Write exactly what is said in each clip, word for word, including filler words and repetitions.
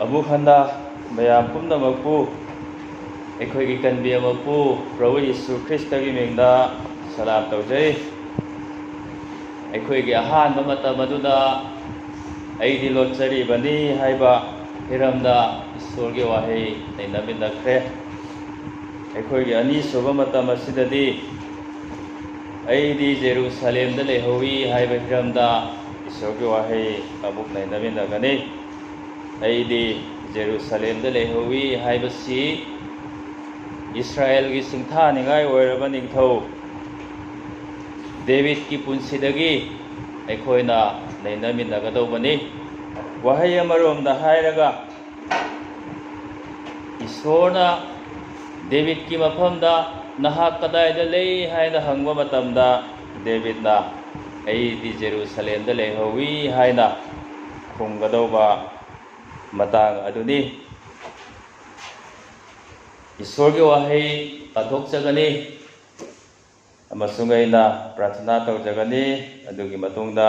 ꯑꯃꯨꯛ ꯍꯟꯅ ꯃꯌꯥꯝ ꯄꯨꯝꯅꯃꯛꯄꯨ ꯑꯩꯈꯣꯏꯒꯤ ꯀꯟꯕꯤ ꯑꯃꯄꯨ ꯄ꯭ꯔꯚꯨ ꯌꯤꯁꯨ ꯈ꯭ꯔꯤꯁꯇꯒꯤ ꯃꯤꯡꯗ ꯁꯂꯥꯝ ꯇꯧꯖꯩ꯫ ꯑꯩꯈꯣꯏꯒꯤ ꯑꯍꯥꯟꯕ ꯃꯇꯝ ꯑꯗꯨꯗ "ꯑꯩꯗꯤ ꯂꯣꯠꯆꯔꯤꯕꯅꯤ" ꯍꯥꯏꯕ ꯍꯤꯔꯝꯗ ꯏꯁꯣꯔꯒꯤ ꯋꯥꯍꯩ ꯅꯩꯅꯃꯤꯟꯅꯈ꯭ꯔꯦ꯫ ꯑꯩꯈꯣꯏꯒꯤ ꯑꯅꯤꯁꯨꯕ ꯃꯇꯝ ꯑꯁꯤꯗꯗꯤ "ꯑꯩꯗꯤ ꯖꯦꯔꯨꯁꯂꯦꯝꯗ ꯂꯩꯍꯧꯏ" ꯍꯥꯏꯕ ꯍꯤꯔꯝꯗ ꯏꯁꯣꯔꯒꯤ ꯋꯥꯍꯩ ꯑꯃꯨꯛ ꯅꯩꯅꯃꯤꯟꯅꯒꯅꯤ꯫ "ꯑꯩꯗꯤ ꯖꯦꯔꯨꯁꯂꯦꯝꯗ ꯂꯩꯍꯧꯏ" ꯍꯥꯏꯕꯁꯤ ꯏꯁ꯭ꯔꯥꯌꯦꯜꯒꯤ ꯁꯤꯡꯊꯥꯅꯤꯡꯉꯥꯏ ꯑꯣꯏꯔꯕ ꯅꯤꯡꯊꯧ ꯗꯦꯕꯤꯠꯀꯤ ꯄꯨꯟꯁꯤꯗꯒꯤ ꯑꯩꯈꯣꯏꯅ ꯅꯩꯅꯃꯤꯟꯅꯒꯗꯧꯕꯅꯤ꯫ ꯋꯥꯍꯩ ꯑꯃꯔꯣꯝꯗ ꯍꯥꯏꯔꯒ, ꯏꯁꯣꯔꯅ ꯗꯦꯕꯤꯠꯀꯤ ꯃꯐꯝꯗ "ꯅꯍꯥꯛ ꯀꯗꯥꯏꯗ ꯂꯩ?" ꯍꯥꯏꯅ ꯍꯪꯕ ꯃꯇꯝꯗ, ꯗꯦꯕꯤꯠꯅ "ꯑꯩꯗꯤ ꯖꯦꯔꯨꯁꯂꯦꯝꯗ ꯂꯩꯍꯧꯏ" ꯍꯥꯏꯅ ꯈꯨꯝꯒꯗꯧꯕ ꯃꯇꯥꯡ ꯑꯗꯨꯅꯤ꯫ ꯏꯁꯣꯔꯒꯤ ꯋꯥꯍꯩ ꯄꯥꯊꯣꯛꯆꯒꯅꯤ ꯑꯃꯁꯨꯡ ꯑꯩꯅ ꯄ꯭ꯔꯥꯔꯊꯅꯥ ꯇꯧꯖꯒꯅꯤ꯫ ꯑꯗꯨꯒꯤ ꯃꯇꯨꯡꯗ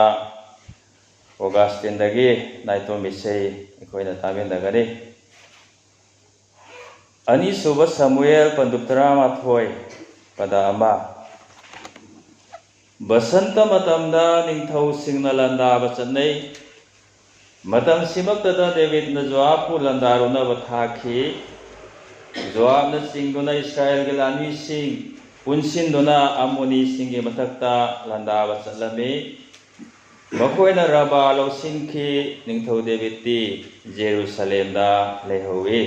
ꯑꯣꯒꯁꯇꯤꯟꯗꯒꯤ ꯅꯥꯏꯇꯣꯝ ꯏꯁꯩ ꯑꯩꯈꯣꯏꯅ ꯇꯥꯃꯤꯟꯅꯒꯅꯤ꯫ ꯑꯅꯤꯁꯨꯕ ꯁꯃꯨꯑꯦꯜ ꯄꯟꯗꯨꯞ ꯇꯔꯥꯃꯥꯊꯣꯏ, ꯄꯗ ꯑꯃ꯫ ꯕꯁꯟꯇ ꯃꯇꯝꯗ ꯅꯤꯡꯊꯧꯁꯤꯡꯅ ꯂꯥꯟꯗꯥꯕ ꯆꯠꯅꯩ꯫ ꯃꯇꯝꯁꯤꯃꯛꯇꯗ ꯗꯦꯕꯤꯠꯅ ꯖꯣꯑꯥꯕꯄꯨ ꯂꯥꯟꯗꯥꯔꯨꯅꯕ ꯊꯥꯈꯤ꯫ ꯖꯣꯑꯥꯕꯅ ꯆꯤꯡꯗꯨꯅ ꯏꯁ꯭ꯔꯥꯌꯦꯜꯒꯤ ꯂꯥꯟꯃꯤꯁꯤꯡ ꯄꯨꯟꯁꯤꯟꯗꯨꯅ ꯑꯃꯣꯅꯤꯁꯤꯡꯒꯤ ꯃꯊꯛꯇ ꯂꯥꯟꯗꯥꯕ ꯆꯠꯂꯝꯃꯤ꯫ ꯃꯈꯣꯏꯅ ꯔꯥꯕꯥ ꯂꯧꯁꯤꯟꯈꯤ꯫ ꯅꯤꯡꯊꯧ ꯗꯦꯕꯤꯠꯇꯤ ꯖꯦꯔꯨꯁꯂꯦꯝꯗ ꯂꯩꯍꯧꯏ꯫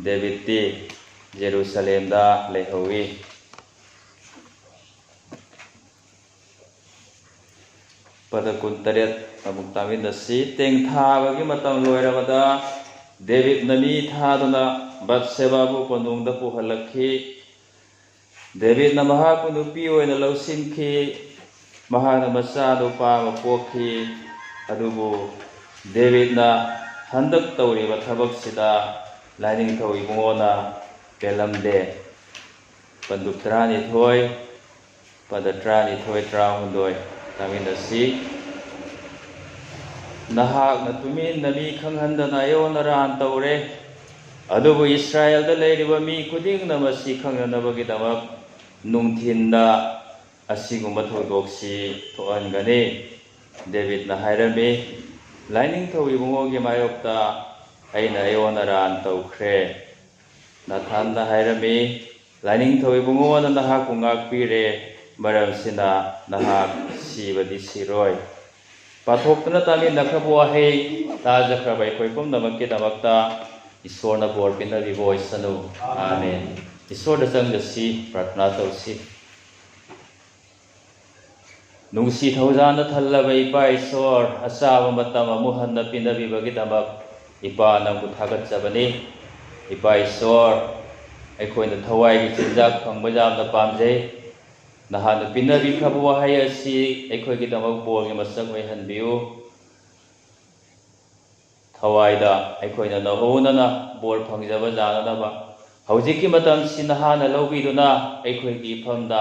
ꯗꯦꯕꯤꯠꯇꯤ ꯖꯦꯔꯨꯁꯂꯦꯝꯗ ꯂꯩꯍꯧꯏ꯫ ꯄꯗ ꯀꯨꯟꯇꯔꯦꯠ ꯑꯃꯨꯛ ꯇꯥꯃꯤꯟꯅꯁꯤ꯫ ꯇꯦꯡꯊꯥꯕꯒꯤ ꯃꯇꯝ ꯂꯣꯏꯔꯕꯗ ꯗꯦꯕꯤꯠꯅ ꯃꯤ ꯊꯥꯗꯨꯅ ꯕꯠꯁꯦꯕꯥꯕꯨ ꯀꯣꯅꯨꯡꯗ ꯄꯨꯍꯜꯂꯛꯈꯤ꯫ ꯗꯦꯕꯤꯠꯅ ꯃꯍꯥꯛꯄꯨ ꯅꯨꯄꯤ ꯑꯣꯏꯅ ꯂꯧꯁꯤꯟꯈꯤ꯫ ꯃꯍꯥꯛꯅ ꯃꯆꯥꯅꯨꯄꯥ ꯑꯃ ꯄꯣꯛꯈꯤ꯫ ꯑꯗꯨꯕꯨ ꯗꯦꯕꯤꯠꯅ ꯍꯟꯗꯛ ꯇꯧꯔꯤꯕ ꯊꯕꯛꯁꯤꯗ ꯂꯥꯏꯅꯤꯡꯊꯧ ꯏꯕꯨꯡꯉꯣꯅ ꯄꯦꯜꯂꯝꯗꯦ꯫ ꯄꯟꯗꯨꯞ ꯇꯔꯥꯅꯤꯊꯣꯏ, ꯄꯗ ꯇꯔꯥꯅꯤꯊꯣꯏ, ꯇꯔꯥꯍꯨꯝꯗꯣꯏ ꯇꯥꯃꯤꯟꯅꯁꯤ꯫ ꯅꯍꯥꯛꯅ ꯇꯨꯃꯤꯟꯅ ꯃꯤ ꯈꯪꯍꯟꯗꯅ ꯑꯌꯣꯟ ꯑꯔꯥꯟ ꯇꯧꯔꯦ, ꯑꯗꯨꯕꯨ ꯏꯁꯔꯥꯌꯦꯜꯗ ꯂꯩꯔꯤꯕ ꯃꯤ ꯈꯨꯗꯤꯡꯅ ꯃꯁꯤ ꯈꯪꯅꯅꯕꯒꯤꯗꯃꯛ ꯅꯨꯡꯊꯤꯟꯗ ꯑꯁꯤꯒꯨꯝꯕ ꯊꯧꯗꯣꯛꯁꯤ ꯊꯣꯛꯍꯟꯒꯅꯤ꯫ ꯗꯦꯕꯤꯠꯅ ꯍꯥꯏꯔꯝꯃꯤ, "ꯂꯥꯏꯅꯤꯡꯊꯧ ꯏꯕꯨꯡꯉꯣꯒꯤ ꯃꯥꯌꯣꯛꯇ ꯑꯩꯅ ꯑꯌꯣꯟ ꯑꯔꯥꯟ ꯇꯧꯈ꯭ꯔꯦ꯫" ꯅꯥꯊꯥꯟꯅ ꯍꯥꯏꯔꯝꯃꯤ, "ꯂꯥꯏꯅꯤꯡꯊꯧ ꯏꯕꯨꯡꯉꯣꯅ ꯅꯍꯥꯛꯄꯨ ꯉꯥꯛꯄꯤꯔꯦ, ꯃꯔꯝꯁꯤꯅ ꯅꯍꯥꯛ ꯁꯤꯕꯗꯤ ꯁꯤꯔꯣꯏ꯫" ꯄꯥꯊꯣꯛꯇꯨꯅ ꯇꯥꯃꯤꯟꯅꯈ꯭ꯔꯕ ꯋꯥꯍꯩ ꯇꯥꯖꯈ꯭ꯔꯕ ꯑꯩꯈꯣꯏ ꯄꯨꯝꯅꯃꯛꯀꯤꯗꯃꯛꯇ ꯏꯁꯣꯔꯅ ꯕꯣꯔ ꯄꯤꯅꯕꯤꯕ ꯑꯣꯏꯁꯅꯨ꯫ ꯑꯥꯃꯦꯟ꯫ ꯏꯁꯣꯔꯗ ꯆꯪꯖꯁꯤ, ꯄ꯭ꯔꯥꯔꯊꯅꯥ ꯇꯧꯁꯤ꯫ ꯅꯨꯡꯁꯤ ꯊꯧꯖꯥꯅ ꯊꯜꯂꯕ ꯏꯄꯥ ꯏꯁꯣꯔ, ꯑꯆꯥꯕ ꯃꯇꯝ ꯑꯃꯨꯛ ꯍꯟꯅ ꯄꯤꯅꯕꯤꯕꯒꯤꯗꯃꯛ ꯏꯄꯥ ꯅꯪꯕꯨ ꯊꯥꯒꯠꯆꯕꯅꯤ꯫ ꯏꯄꯥ ꯏꯁꯣꯔ, ꯑꯩꯈꯣꯏꯅ ꯊꯋꯥꯏꯒꯤ ꯆꯤꯟꯖꯥꯛ ꯐꯪꯕ ꯌꯥꯝꯅ ꯄꯥꯝꯖꯩ꯫ ꯅꯍꯥꯛꯅ ꯄꯤꯅꯕꯤꯈ꯭ꯔꯕ ꯋꯥꯍꯩ ꯑꯁꯤ ꯑꯩꯈꯣꯏꯒꯤꯗꯃꯛ ꯕꯣꯔꯒꯤ ꯃꯁꯛ ꯑꯣꯏꯍꯟꯕꯤꯌꯨ꯫ ꯊꯋꯥꯏꯗ ꯑꯩꯈꯣꯏꯅ ꯅꯧꯍꯧꯅꯅ ꯕꯣꯔ ꯐꯪꯖꯕ ꯌꯥꯅꯅꯕ ꯍꯧꯖꯤꯛꯀꯤ ꯃꯇꯝꯁꯤ ꯅꯍꯥꯛꯅ ꯂꯧꯕꯤꯗꯨꯅ ꯑꯩꯈꯣꯏꯒꯤ ꯏꯐꯝꯗ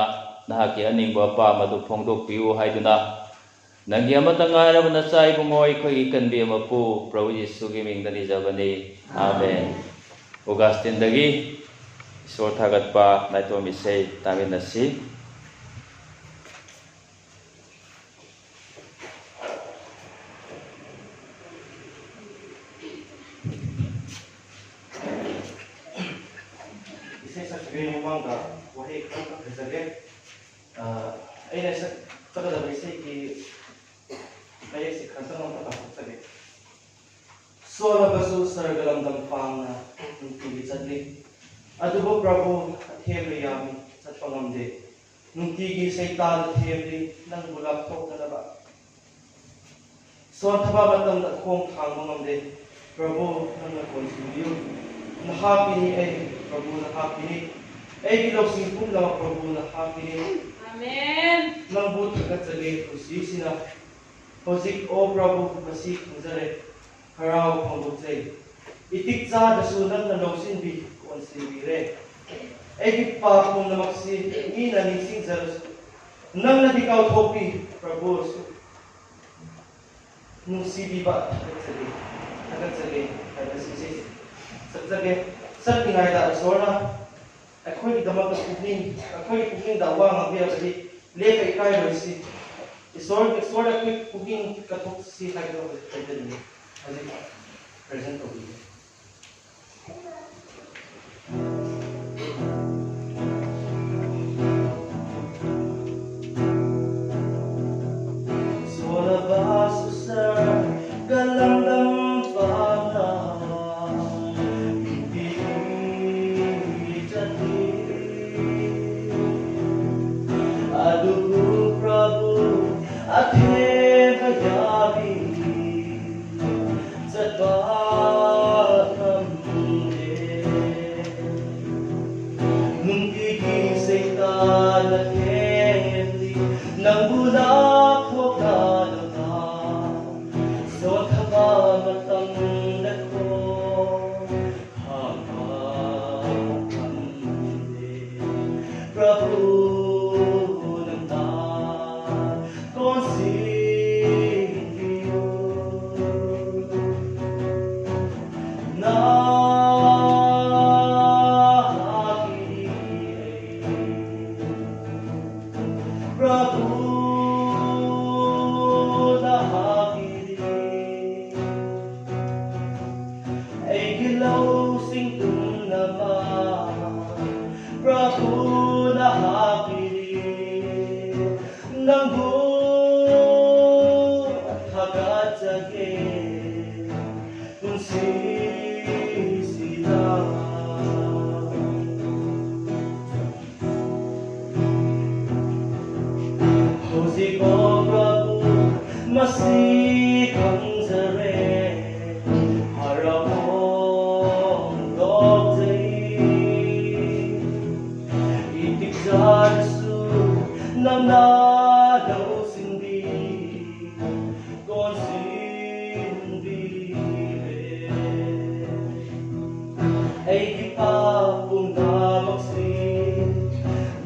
ꯅꯍꯥꯛꯀꯤ ꯑꯅꯤꯡꯕ ꯑꯄꯥꯝꯕꯗꯨ ꯐꯣꯡꯗꯣꯛꯄꯤꯌꯨ ꯍꯥꯏꯗꯨꯅ ꯅꯪꯒꯤ ꯑꯃꯠꯇ ꯉꯥꯏꯔꯕ ꯅꯆꯥ ꯏꯕꯨꯡꯉꯣ ꯑꯩꯈꯣꯏꯒꯤ ꯀꯟꯕꯤ ꯃꯄꯨ ꯄ꯭ꯔꯚꯨ ꯌꯤꯁꯨꯒꯤ ꯃꯤꯡꯗ ꯅꯤꯖꯕꯅꯤ꯫ ꯑꯥꯃꯦꯟ꯫ ꯑꯣꯒꯁꯇꯤꯟꯗꯒꯤ ꯏꯁꯣꯔ ꯊꯥꯒꯠꯄ ꯅꯥꯏꯇꯣꯝ ꯏꯁꯩ ꯇꯥꯃꯤꯟꯅꯁꯤ꯫ ꯏꯁꯩ ꯁꯛꯇ꯭ꯔꯤꯉꯩ ꯃꯃꯥꯡꯗ ꯋꯥꯍꯩ ꯈꯔꯈꯛ ꯍꯥꯏꯖꯒꯦ꯫ ꯑ, ꯑꯩꯅ ꯁꯛ-, ꯁꯛꯀꯗꯕ ꯏꯁꯩꯒꯤ ꯃꯌꯦꯛꯁꯦ ꯈꯔꯇꯪ ꯑꯝꯇ ꯄꯥꯊꯣꯛꯆꯒꯦ꯫ ꯁꯣꯜꯂꯕꯁꯨ ꯁꯔꯒ ꯂꯝꯗꯝ ꯄꯥꯡꯅ ꯅꯨꯡꯇꯤꯒꯤ ꯆꯠꯂꯤ꯫ ꯑꯗꯨꯕꯨ ꯄ꯭ꯔꯚꯨ, ꯑꯊꯦꯝꯕ ꯌꯥꯝꯃꯤ, ꯆꯠꯄ ꯉꯝꯗꯦ꯫ ꯅꯨꯡꯇꯤꯒꯤ ꯁꯩꯇꯥꯟꯅ ꯊꯦꯝꯂꯤ ꯅꯪꯕꯨ ꯂꯥꯞꯊꯣꯛꯅꯅꯕ꯫ ꯁꯣꯟꯊꯕ ꯃꯇꯝꯗ ꯈꯣꯡ ꯊꯥꯡꯕ ꯉꯝꯗꯦ꯫ ꯄ꯭ꯔꯚꯨ, ꯅꯪꯅ ꯀꯣꯟꯁꯤꯟꯕꯤꯌꯨ꯫ ꯅꯍꯥꯛꯀꯤꯅꯤ ꯑꯩ, ꯄ꯭ꯔꯚꯨ, ꯅꯍꯥꯛꯀꯤꯅꯤ꯫ ꯑꯩꯒꯤ ꯂꯧꯁꯤꯡ ꯄꯨꯝꯅꯃꯛ, ꯄ꯭ꯔꯚꯨ, ꯅꯍꯥꯛꯀꯤꯅꯤ꯫ ꯑꯥꯃꯦꯟ꯫ ꯅꯪꯕꯨ ꯊꯥꯒꯠꯆꯒꯦ ꯄꯨꯟꯁꯤꯁꯤꯅ꯫ ꯍꯧꯖꯤꯛ, ꯑꯣ ꯄ꯭ꯔꯚꯨ, ꯃꯁꯤ ꯈꯪꯖꯔꯦ꯫ ꯍꯔꯥꯎ ꯐꯣꯡꯗꯣꯛꯆꯩ꯫ ꯏꯇꯤꯛ ꯆꯥꯗ꯭ꯔꯁꯨ ꯅꯪꯅ ꯂꯧꯁꯤꯟꯕꯤ, ꯀꯣꯟꯁꯤꯟꯕꯤꯔꯦ꯫ ꯑꯩꯒꯤ ꯄꯥꯞ ꯄꯨꯝꯅꯃꯛꯁꯤ ꯃꯤꯅ ꯅꯤꯡꯁꯤꯡꯖꯔꯁꯨ, ꯅꯪꯅꯗꯤ ꯀꯥꯎꯊꯣꯛꯄꯤ, ꯄ꯭ꯔꯚꯨ꯫ ꯅꯨꯡꯁꯤꯕꯤꯕ ꯊꯥꯒꯠꯆꯒꯦ, ꯊꯥꯒꯠꯆꯒꯦ ꯍꯥꯏꯕꯁꯤ ꯏꯁꯩ ꯁꯛꯆꯒꯦ꯫ ꯆꯠꯂꯤꯉꯩꯗ ꯏꯁꯣꯔꯅ ꯑꯩꯈꯣꯏꯒꯤꯗꯃꯛꯇ ꯄꯨꯛꯅꯤꯡ, ꯑꯩꯈꯣꯏꯒꯤ ꯄꯨꯛꯅꯤꯡꯗ ꯋꯥ ꯉꯥꯡꯕꯤꯔꯕꯗꯤ ꯂꯦꯞꯄ ꯏꯀꯥꯏꯔꯣꯏꯁꯤ꯫ ꯏꯁꯣꯔ, ꯏꯁꯣꯔꯗ ꯑꯩꯈꯣꯏ ꯄꯨꯛꯅꯤꯡ ꯀꯠꯊꯣꯛꯁꯤ ꯍꯥꯏꯕꯗꯣ ꯍꯧꯖꯤꯛ ꯍꯥꯏꯖꯅꯤꯡꯉꯤ꯫ ꯍꯧꯖꯤꯛ ꯄ꯭ꯔꯦꯖꯦꯟ ꯇꯧꯕꯤꯒꯦ꯫ ꯑꯗꯨꯕꯨ ꯄ꯭ꯔꯚꯨ ꯑꯊꯦꯝꯕ ꯌꯥꯕꯤ ꯆꯠꯄ ꯉꯝꯗꯦ꯫ ꯅꯨꯡꯇꯤꯒꯤ ꯁꯩꯇꯥꯅ ꯊꯦꯝꯂꯤ ꯅꯪꯕꯨ ꯂꯥꯞꯊꯣꯛꯂꯗꯨꯅ ꯁꯣꯟꯊꯕ ꯃꯇꯝꯗ ꯈꯣꯡ ꯊꯥꯡꯕ ꯉꯝꯗꯦ꯫ ꯄ꯭ꯔꯚꯨ ꯅꯪꯅ ꯀꯣꯟꯁꯤꯟꯕꯤꯌꯨ꯫ ꯅꯍꯥꯛꯀꯤꯗꯤ ꯑꯩ ꯄ꯭ꯔꯚꯨ ꯅꯍꯥꯛꯀꯤꯗꯤ ꯑꯩꯒꯤ ꯂꯧꯁꯤꯡ ꯄꯨꯝꯅꯃꯛ ꯄ꯭ꯔꯚꯨ ꯅꯍꯥꯛꯀꯤꯗꯤ ꯅꯪꯕꯨ ꯊꯥꯒꯠꯆꯒꯦ ꯄꯨꯟꯁꯤꯁꯤꯗ꯫ ꯍꯧꯖꯤꯛ, ꯑꯣ ꯄ꯭ꯔꯚꯨ, ꯃꯁꯤ ꯈꯪꯖꯔꯦ, ꯍꯔꯥꯎ ꯐꯣꯡꯗꯣꯛꯆꯩ꯫ ꯏꯇꯤꯛ ꯆꯥꯔꯁꯨ ꯅꯪꯅ ꯂꯧꯁꯤꯟꯕꯤ ꯀꯣꯟꯁꯤꯟꯕꯤꯔꯦ꯫ ꯑꯩꯒꯤ ꯄꯥꯞ ꯄꯨꯝꯅꯃꯛꯁꯤ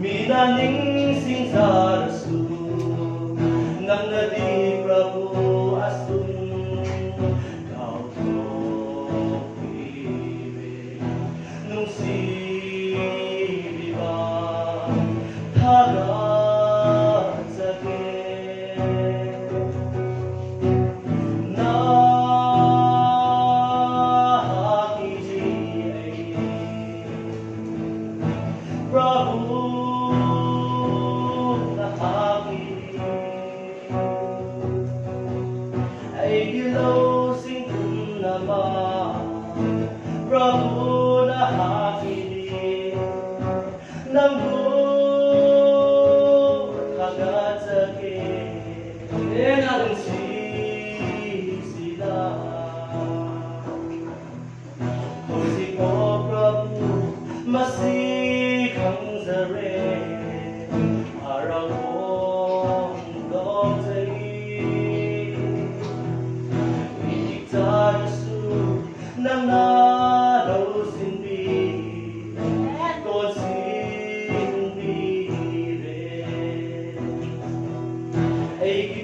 ꯃꯤꯅ ꯅꯤꯡꯁꯤꯡꯖꯔꯁꯨ, ꯅꯪꯅꯗꯤ ꯄ꯭ꯔꯚꯨ ꯑꯁꯨꯝ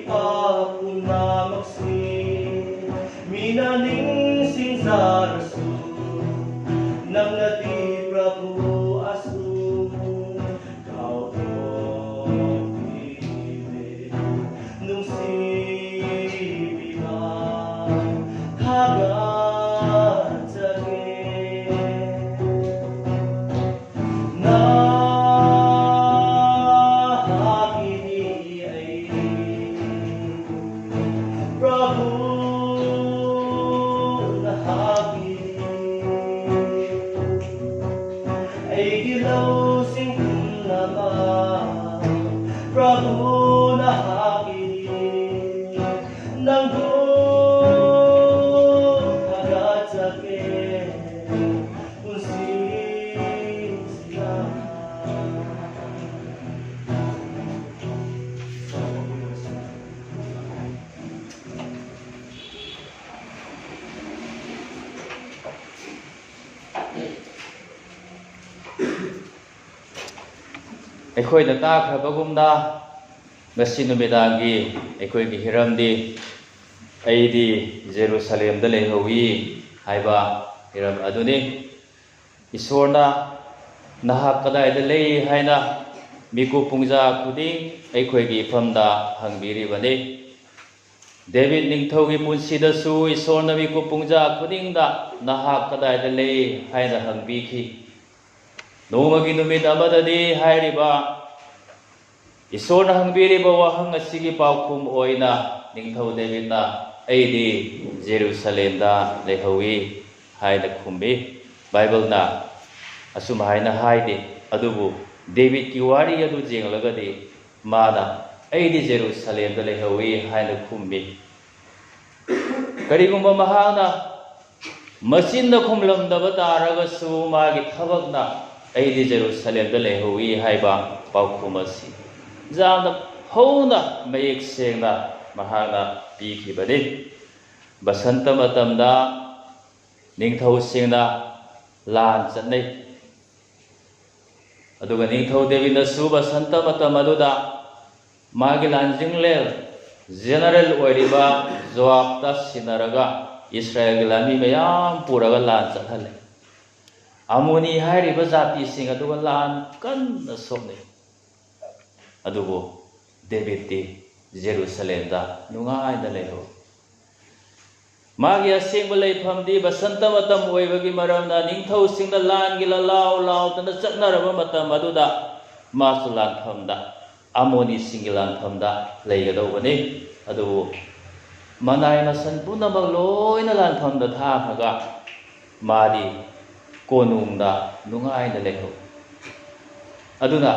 ꯄꯨꯝꯅꯃꯛꯁꯤ ꯃꯤꯅ ꯅꯤꯡꯁꯤꯡꯖꯔꯁꯨ, ꯅꯪꯅꯗꯤ ꯄ꯭ꯔꯚꯨ ꯑꯁꯨꯝ ꯀꯥꯎꯊꯣꯛꯄꯤꯗꯦ꯫ ꯅꯨꯡꯁꯤꯕꯤꯕ ꯊꯥꯒꯠꯆꯒꯦ꯫ ꯅꯍꯥꯛꯀꯤꯅꯤ ꯑꯩ, ꯄ꯭ꯔꯚꯨ ꯅꯍꯥꯛꯀꯤꯅꯤ꯫ ꯑꯩꯒꯤ ꯂꯧꯁꯤꯡ ꯄꯨꯝꯅꯃꯛ ꯄ꯭ꯔꯚꯨ ꯅꯍꯥꯛꯀꯤꯅꯤ꯫ ꯅꯪꯕꯨ ꯊꯥꯒꯠꯆꯒꯦ꯫ ꯄꯨꯟꯁꯤꯁꯤꯗ ꯑꯩꯈꯣꯏꯅ ꯇꯥꯈ꯭ꯔꯕꯒꯨꯝꯅ, ꯉꯁꯤ ꯅꯨꯃꯤꯗꯥꯡꯒꯤ ꯑꯩꯈꯣꯏꯒꯤ ꯍꯤꯔꯝꯗꯤ "ꯑꯩꯗꯤ ꯖꯦꯔꯨꯁꯂꯦꯝꯗ ꯂꯩꯍꯧꯏ" ꯍꯥꯏꯕ ꯍꯤꯔꯝ ꯑꯗꯨꯅꯤ꯫ ꯏꯁꯣꯔꯅ "ꯅꯍꯥꯛ ꯀꯗꯥꯏꯗ ꯂꯩ?" ꯍꯥꯏꯅ ꯃꯤꯀꯨꯞ ꯄꯨꯡꯖꯥ ꯈꯨꯗꯤꯡ ꯑꯩꯈꯣꯏꯒꯤ ꯏꯐꯝꯗ ꯍꯪꯕꯤꯔꯤꯕꯅꯤ꯫ ꯗꯦꯕꯤꯠ ꯅꯤꯡꯊꯧꯒꯤ ꯄꯨꯟꯁꯤꯗꯁꯨ ꯏꯁꯣꯔꯅ ꯃꯤꯀꯨꯞ ꯄꯨꯡꯖꯥ ꯈꯨꯗꯤꯡꯗ "ꯅꯍꯥꯛ ꯀꯗꯥꯏꯗ ꯂꯩ?" ꯍꯥꯏꯅ ꯍꯪꯕꯤꯈꯤ꯫ ꯅꯣꯡꯃꯒꯤ ꯅꯨꯃꯤꯠ ꯑꯃꯗꯗꯤ ꯍꯥꯏꯔꯤꯕ ꯏꯁꯣꯔꯅ ꯍꯪꯕꯤꯔꯤꯕ ꯋꯥꯍꯪ ꯑꯁꯤꯒꯤ ꯄꯥꯎꯈꯨꯝ ꯑꯣꯏꯅ ꯅꯤꯡꯊꯧ ꯗꯦꯕꯤꯠꯅ "ꯑꯩꯗꯤ ꯖꯦꯔꯨꯁꯂꯦꯝꯗ ꯂꯩꯍꯧꯏ" ꯍꯥꯏꯅ ꯈꯨꯝꯃꯤ꯫ ꯕꯥꯏꯕꯜꯅ ꯑꯁꯨꯝ ꯍꯥꯏꯅ ꯍꯥꯏꯗꯦ, ꯑꯗꯨꯕꯨ ꯗꯦꯕꯤꯠꯀꯤ ꯋꯥꯔꯤ ꯑꯗꯨ ꯌꯦꯡꯂꯒꯗꯤ ꯃꯥꯅ "ꯑꯩꯗꯤ ꯖꯦꯔꯨꯁꯂꯦꯝꯗ ꯂꯩꯍꯧꯏ" ꯍꯥꯏꯅ ꯈꯨꯝꯃꯤ꯫ ꯀꯔꯤꯒꯨꯝꯕ ꯃꯍꯥꯛꯅ ꯃꯆꯤꯟꯅ ꯈꯨꯝꯂꯝꯗꯕ ꯇꯥꯔꯒꯁꯨ, ꯃꯥꯒꯤ ꯊꯕꯛꯅ "ꯑꯩꯗꯤ ꯖꯦꯔꯨꯁꯂꯦꯝꯗ ꯂꯩꯍꯧꯏ" ꯍꯥꯏꯕ ꯄꯥꯎꯈꯨꯝ ꯑꯁꯤ ꯌꯥꯝꯅ ꯐꯧꯅ, ꯃꯌꯦꯛ ꯁꯦꯡꯅ ꯃꯍꯥꯛꯅ ꯄꯤꯈꯤꯕꯅꯤ꯫ ꯕꯁꯟꯇ ꯃꯇꯝꯗ ꯅꯤꯡꯊꯧꯁꯤꯡꯅ ꯂꯥꯟ ꯆꯠꯅꯩ꯫ ꯑꯗꯨꯒ ꯅꯤꯡꯊꯧ ꯗꯦꯕꯤꯠꯅꯁꯨ ꯕꯁꯟꯇ ꯃꯇꯝ ꯑꯗꯨꯗ ꯃꯥꯒꯤ ꯂꯥꯟꯖꯤꯡꯂꯦꯜ ꯖꯦꯅꯔꯦꯜ ꯑꯣꯏꯔꯤꯕ ꯖꯣꯑꯥꯕꯇ ꯁꯤꯟꯅꯔꯒ ꯏꯁꯔꯥꯌꯦꯜꯒꯤ ꯂꯥꯟꯃꯤ ꯃꯌꯥꯝ ꯄꯨꯔꯒ ꯂꯥꯟ ꯆꯠꯍꯜꯂꯦ꯫ ꯑꯃꯣꯅꯤ ꯍꯥꯏꯔꯤꯕ ꯖꯥꯇꯤꯁꯤꯡ ꯑꯗꯨꯒ ꯂꯥꯟ ꯀꯟꯅ ꯁꯣꯛꯅꯩ꯫ ꯑꯗꯨꯕꯨ ꯗꯦꯕꯤꯠꯇꯤ ꯖꯦꯔꯨꯁꯂꯦꯝꯗ ꯅꯨꯡꯉꯥꯏꯅ ꯂꯩꯍꯧꯏ꯫ ꯃꯥꯒꯤ ꯑꯁꯦꯡꯕ ꯂꯩꯐꯝꯗꯤ ꯕꯁꯟꯇ ꯃꯇꯝ ꯑꯣꯏꯕꯒꯤ ꯃꯔꯝꯅ ꯅꯤꯡꯊꯧꯁꯤꯡꯅ ꯂꯥꯟꯒꯤ ꯂꯥꯂꯥꯎ ꯂꯥꯎꯗꯅ ꯆꯠꯅꯔꯕ ꯃꯇꯝ ꯑꯗꯨꯗ ꯃꯥꯁꯨ ꯂꯥꯟꯐꯝꯗ, ꯑꯃꯣꯅꯤꯁꯤꯡꯒꯤ ꯂꯥꯟꯐꯝꯗ ꯂꯩꯒꯗꯧꯕꯅꯤ꯫ ꯑꯗꯨꯕꯨ ꯃꯅꯥꯏ ꯃꯁꯟ ꯄꯨꯝꯅꯃꯛ ꯂꯣꯏꯅ ꯂꯥꯟꯐꯝꯗ ꯊꯥꯈ꯭ꯔꯒ ꯃꯥꯗꯤ ꯀꯣꯅꯨꯡꯗ ꯅꯨꯡꯉꯥꯏꯅ ꯂꯩꯍꯧꯏ꯫ ꯑꯗꯨꯅ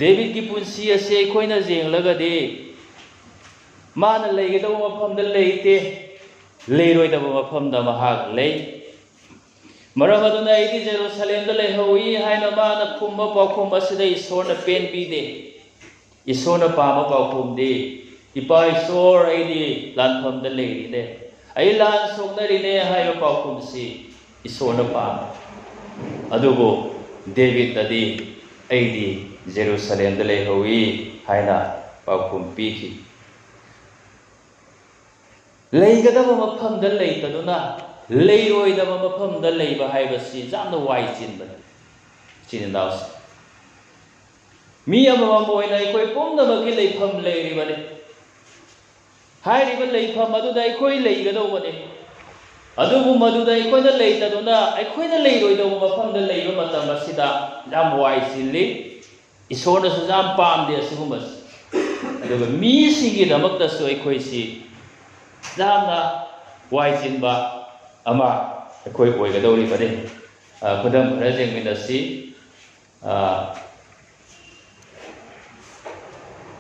ꯗꯦꯕꯤꯠꯀꯤ ꯄꯨꯟꯁꯤ ꯑꯁꯤ ꯑꯩꯈꯣꯏꯅ ꯌꯦꯡꯂꯒꯗꯤ ꯃꯥꯅ ꯂꯩꯒꯗꯧꯕ ꯃꯐꯝꯗ ꯂꯩꯇꯦ, ꯂꯩꯔꯣꯏꯗꯕ ꯃꯐꯝꯗ ꯃꯍꯥꯛ ꯂꯩ꯫ ꯃꯔꯝ ꯑꯗꯨꯅ ꯑꯩꯗꯤ ꯖꯦꯔꯨꯁꯂꯦꯝꯗ ꯂꯩꯍꯧꯏ ꯍꯥꯏꯅ ꯃꯥꯅ ꯈꯨꯝꯕ ꯄꯥꯎꯈꯨꯝ ꯑꯁꯤꯗ ꯏꯁꯣꯔꯅ ꯄꯦꯟꯕꯤꯗꯦ꯫ ꯏꯁꯣꯔꯅ ꯄꯥꯝꯕ ꯄꯥꯎꯈꯨꯝꯗꯤ, "ꯏꯄꯥ ꯏꯁꯣꯔ, ꯑꯩꯗꯤ ꯂꯥꯟꯐꯝꯗ ꯂꯩꯔꯤꯅꯦ, ꯑꯩ ꯂꯥꯟ ꯁꯣꯛꯅꯔꯤꯅꯦ" ꯍꯥꯏꯕ ꯄꯥꯎꯈꯨꯝꯁꯤ ꯏꯁꯣꯔꯅ ꯄꯥꯝꯃꯤ꯫ ꯑꯗꯨꯕꯨ ꯗꯦꯕꯤꯠꯅꯗꯤ, "ꯑꯩꯗꯤ ꯖꯦꯔꯨꯁꯂꯦꯝꯗ ꯂꯩꯍꯧꯏ" ꯍꯥꯏꯅ ꯄꯥꯎꯈꯨꯝ ꯄꯤꯈꯤ꯫ ꯂꯩꯒꯗꯕ ꯃꯐꯝꯗ ꯂꯩꯇꯗꯨꯅ ꯂꯩꯔꯣꯏꯗꯕ ꯃꯐꯝꯗ ꯂꯩꯕ ꯍꯥꯏꯕꯁꯤ ꯌꯥꯝꯅ ꯋꯥꯏ ꯆꯤꯟꯕꯅꯤ꯫ ꯏꯆꯤꯟ ꯏꯅꯥꯎꯁꯤꯡ, ꯃꯤ ꯑꯃꯃꯝ ꯑꯣꯏꯅ ꯑꯩꯈꯣꯏ ꯄꯨꯝꯅꯃꯛꯀꯤ ꯂꯩꯐꯝ ꯂꯩꯔꯤꯕꯅꯤ꯫ ꯍꯥꯏꯔꯤꯕ ꯂꯩꯐꯝ ꯑꯗꯨꯗ ꯑꯩꯈꯣꯏ ꯂꯩꯒꯗꯧꯕꯅꯤ꯫ ꯑꯗꯨꯕꯨ ꯃꯗꯨꯗ ꯑꯩꯈꯣꯏꯅ ꯂꯩꯇꯗꯨꯅ ꯑꯩꯈꯣꯏꯅ ꯂꯩꯔꯣꯏꯗꯧꯕ ꯃꯐꯝꯗ ꯂꯩꯕ ꯃꯇꯝ ꯑꯁꯤꯗ ꯌꯥꯝ ꯋꯥꯏ ꯆꯤꯜꯂꯤ꯫ ꯏꯁꯣꯔꯅꯁꯨ ꯌꯥꯝ ꯄꯥꯝꯗꯦ ꯑꯁꯤꯒꯨꯝꯕꯁꯤ꯫ ꯑꯗꯨꯒ ꯃꯤꯁꯤꯡꯒꯤꯗꯃꯛꯇꯁꯨ ꯑꯩꯈꯣꯏꯁꯤ ꯌꯥꯝꯅ ꯋꯥꯏ ꯆꯤꯟꯕ ꯑꯃ ꯑꯩꯈꯣꯏ ꯑꯣꯏꯒꯗꯧꯔꯤꯕꯅꯤ꯫ ꯑ, ꯈꯨꯗꯝ ꯈꯔ ꯌꯦꯡꯃꯤꯟꯅꯁꯤ꯫ ꯑ,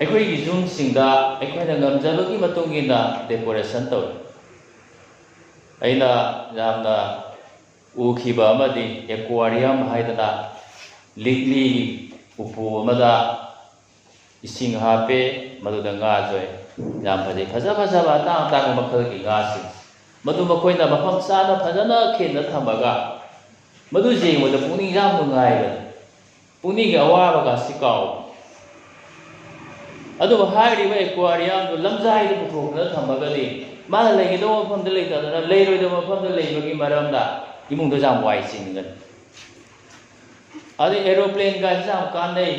ꯑꯩꯈꯣꯏꯒꯤ ꯌꯨꯝꯁꯤꯡꯗ ꯑꯩꯈꯣꯏꯅ ꯉꯝꯖꯕꯒꯤ ꯃꯇꯨꯡ ꯏꯟꯅ decoration ꯇꯧꯏ꯫ ꯑꯩꯅ ꯌꯥꯝꯅ ꯎꯈꯤꯕ ꯑꯃꯗꯤ aquarium ꯍꯥꯏꯗꯅ ꯂꯤꯛꯂꯤ ꯎꯄꯨ ꯑꯃꯗ ꯏꯁꯤꯡ ꯍꯥꯞꯄꯦ, ꯃꯗꯨꯗ ꯉꯥ ꯌꯣꯛꯑꯦ꯫ ꯌꯥꯝ ꯐꯖꯩ, ꯐꯖ ꯐꯖꯕ ꯑꯇꯥꯡ ꯑꯇꯥꯡꯕ ꯃꯈꯜꯒꯤ ꯉꯥꯁꯤꯡ꯫ ꯃꯗꯨ ꯃꯈꯣꯏꯅ ꯃꯐꯝ ꯆꯥꯅ ꯐꯖꯅ ꯈꯤꯟꯅ ꯊꯝꯃꯒ ꯃꯗꯨ ꯌꯦꯡꯕꯗ ꯄꯨꯛꯅꯤꯡ ꯌꯥꯝ ꯅꯨꯡꯉꯥꯏꯕꯅꯤ꯫ ꯄꯨꯛꯅꯤꯡꯒꯤ ꯑꯋꯥꯕꯒꯁꯤ ꯀꯥꯎꯕ꯫ ꯑꯗꯨꯕꯨ ꯍꯥꯏꯔꯤꯕ ꯑꯦꯀ꯭ꯋꯥꯔꯤꯌꯝꯗꯨ ꯂꯝꯖꯥꯏꯗ ꯄꯨꯊꯣꯛꯇꯨꯅ ꯊꯝꯃꯒꯗꯤ, ꯃꯥꯅ ꯂꯩꯒꯗꯧꯕ ꯃꯐꯝꯗ ꯂꯩꯇꯗꯅ ꯂꯩꯔꯣꯏꯗꯕ ꯃꯐꯝꯗ ꯂꯩꯕꯒꯤ ꯃꯔꯝꯅ ꯏꯃꯨꯡꯗ ꯌꯥꯝ ꯋꯥꯏ ꯆꯤꯟꯒꯅꯤ꯫ ꯑꯗꯩ aeroplane ꯒꯥꯏꯁꯤ ꯌꯥꯝ ꯀꯥꯟꯅꯩ꯫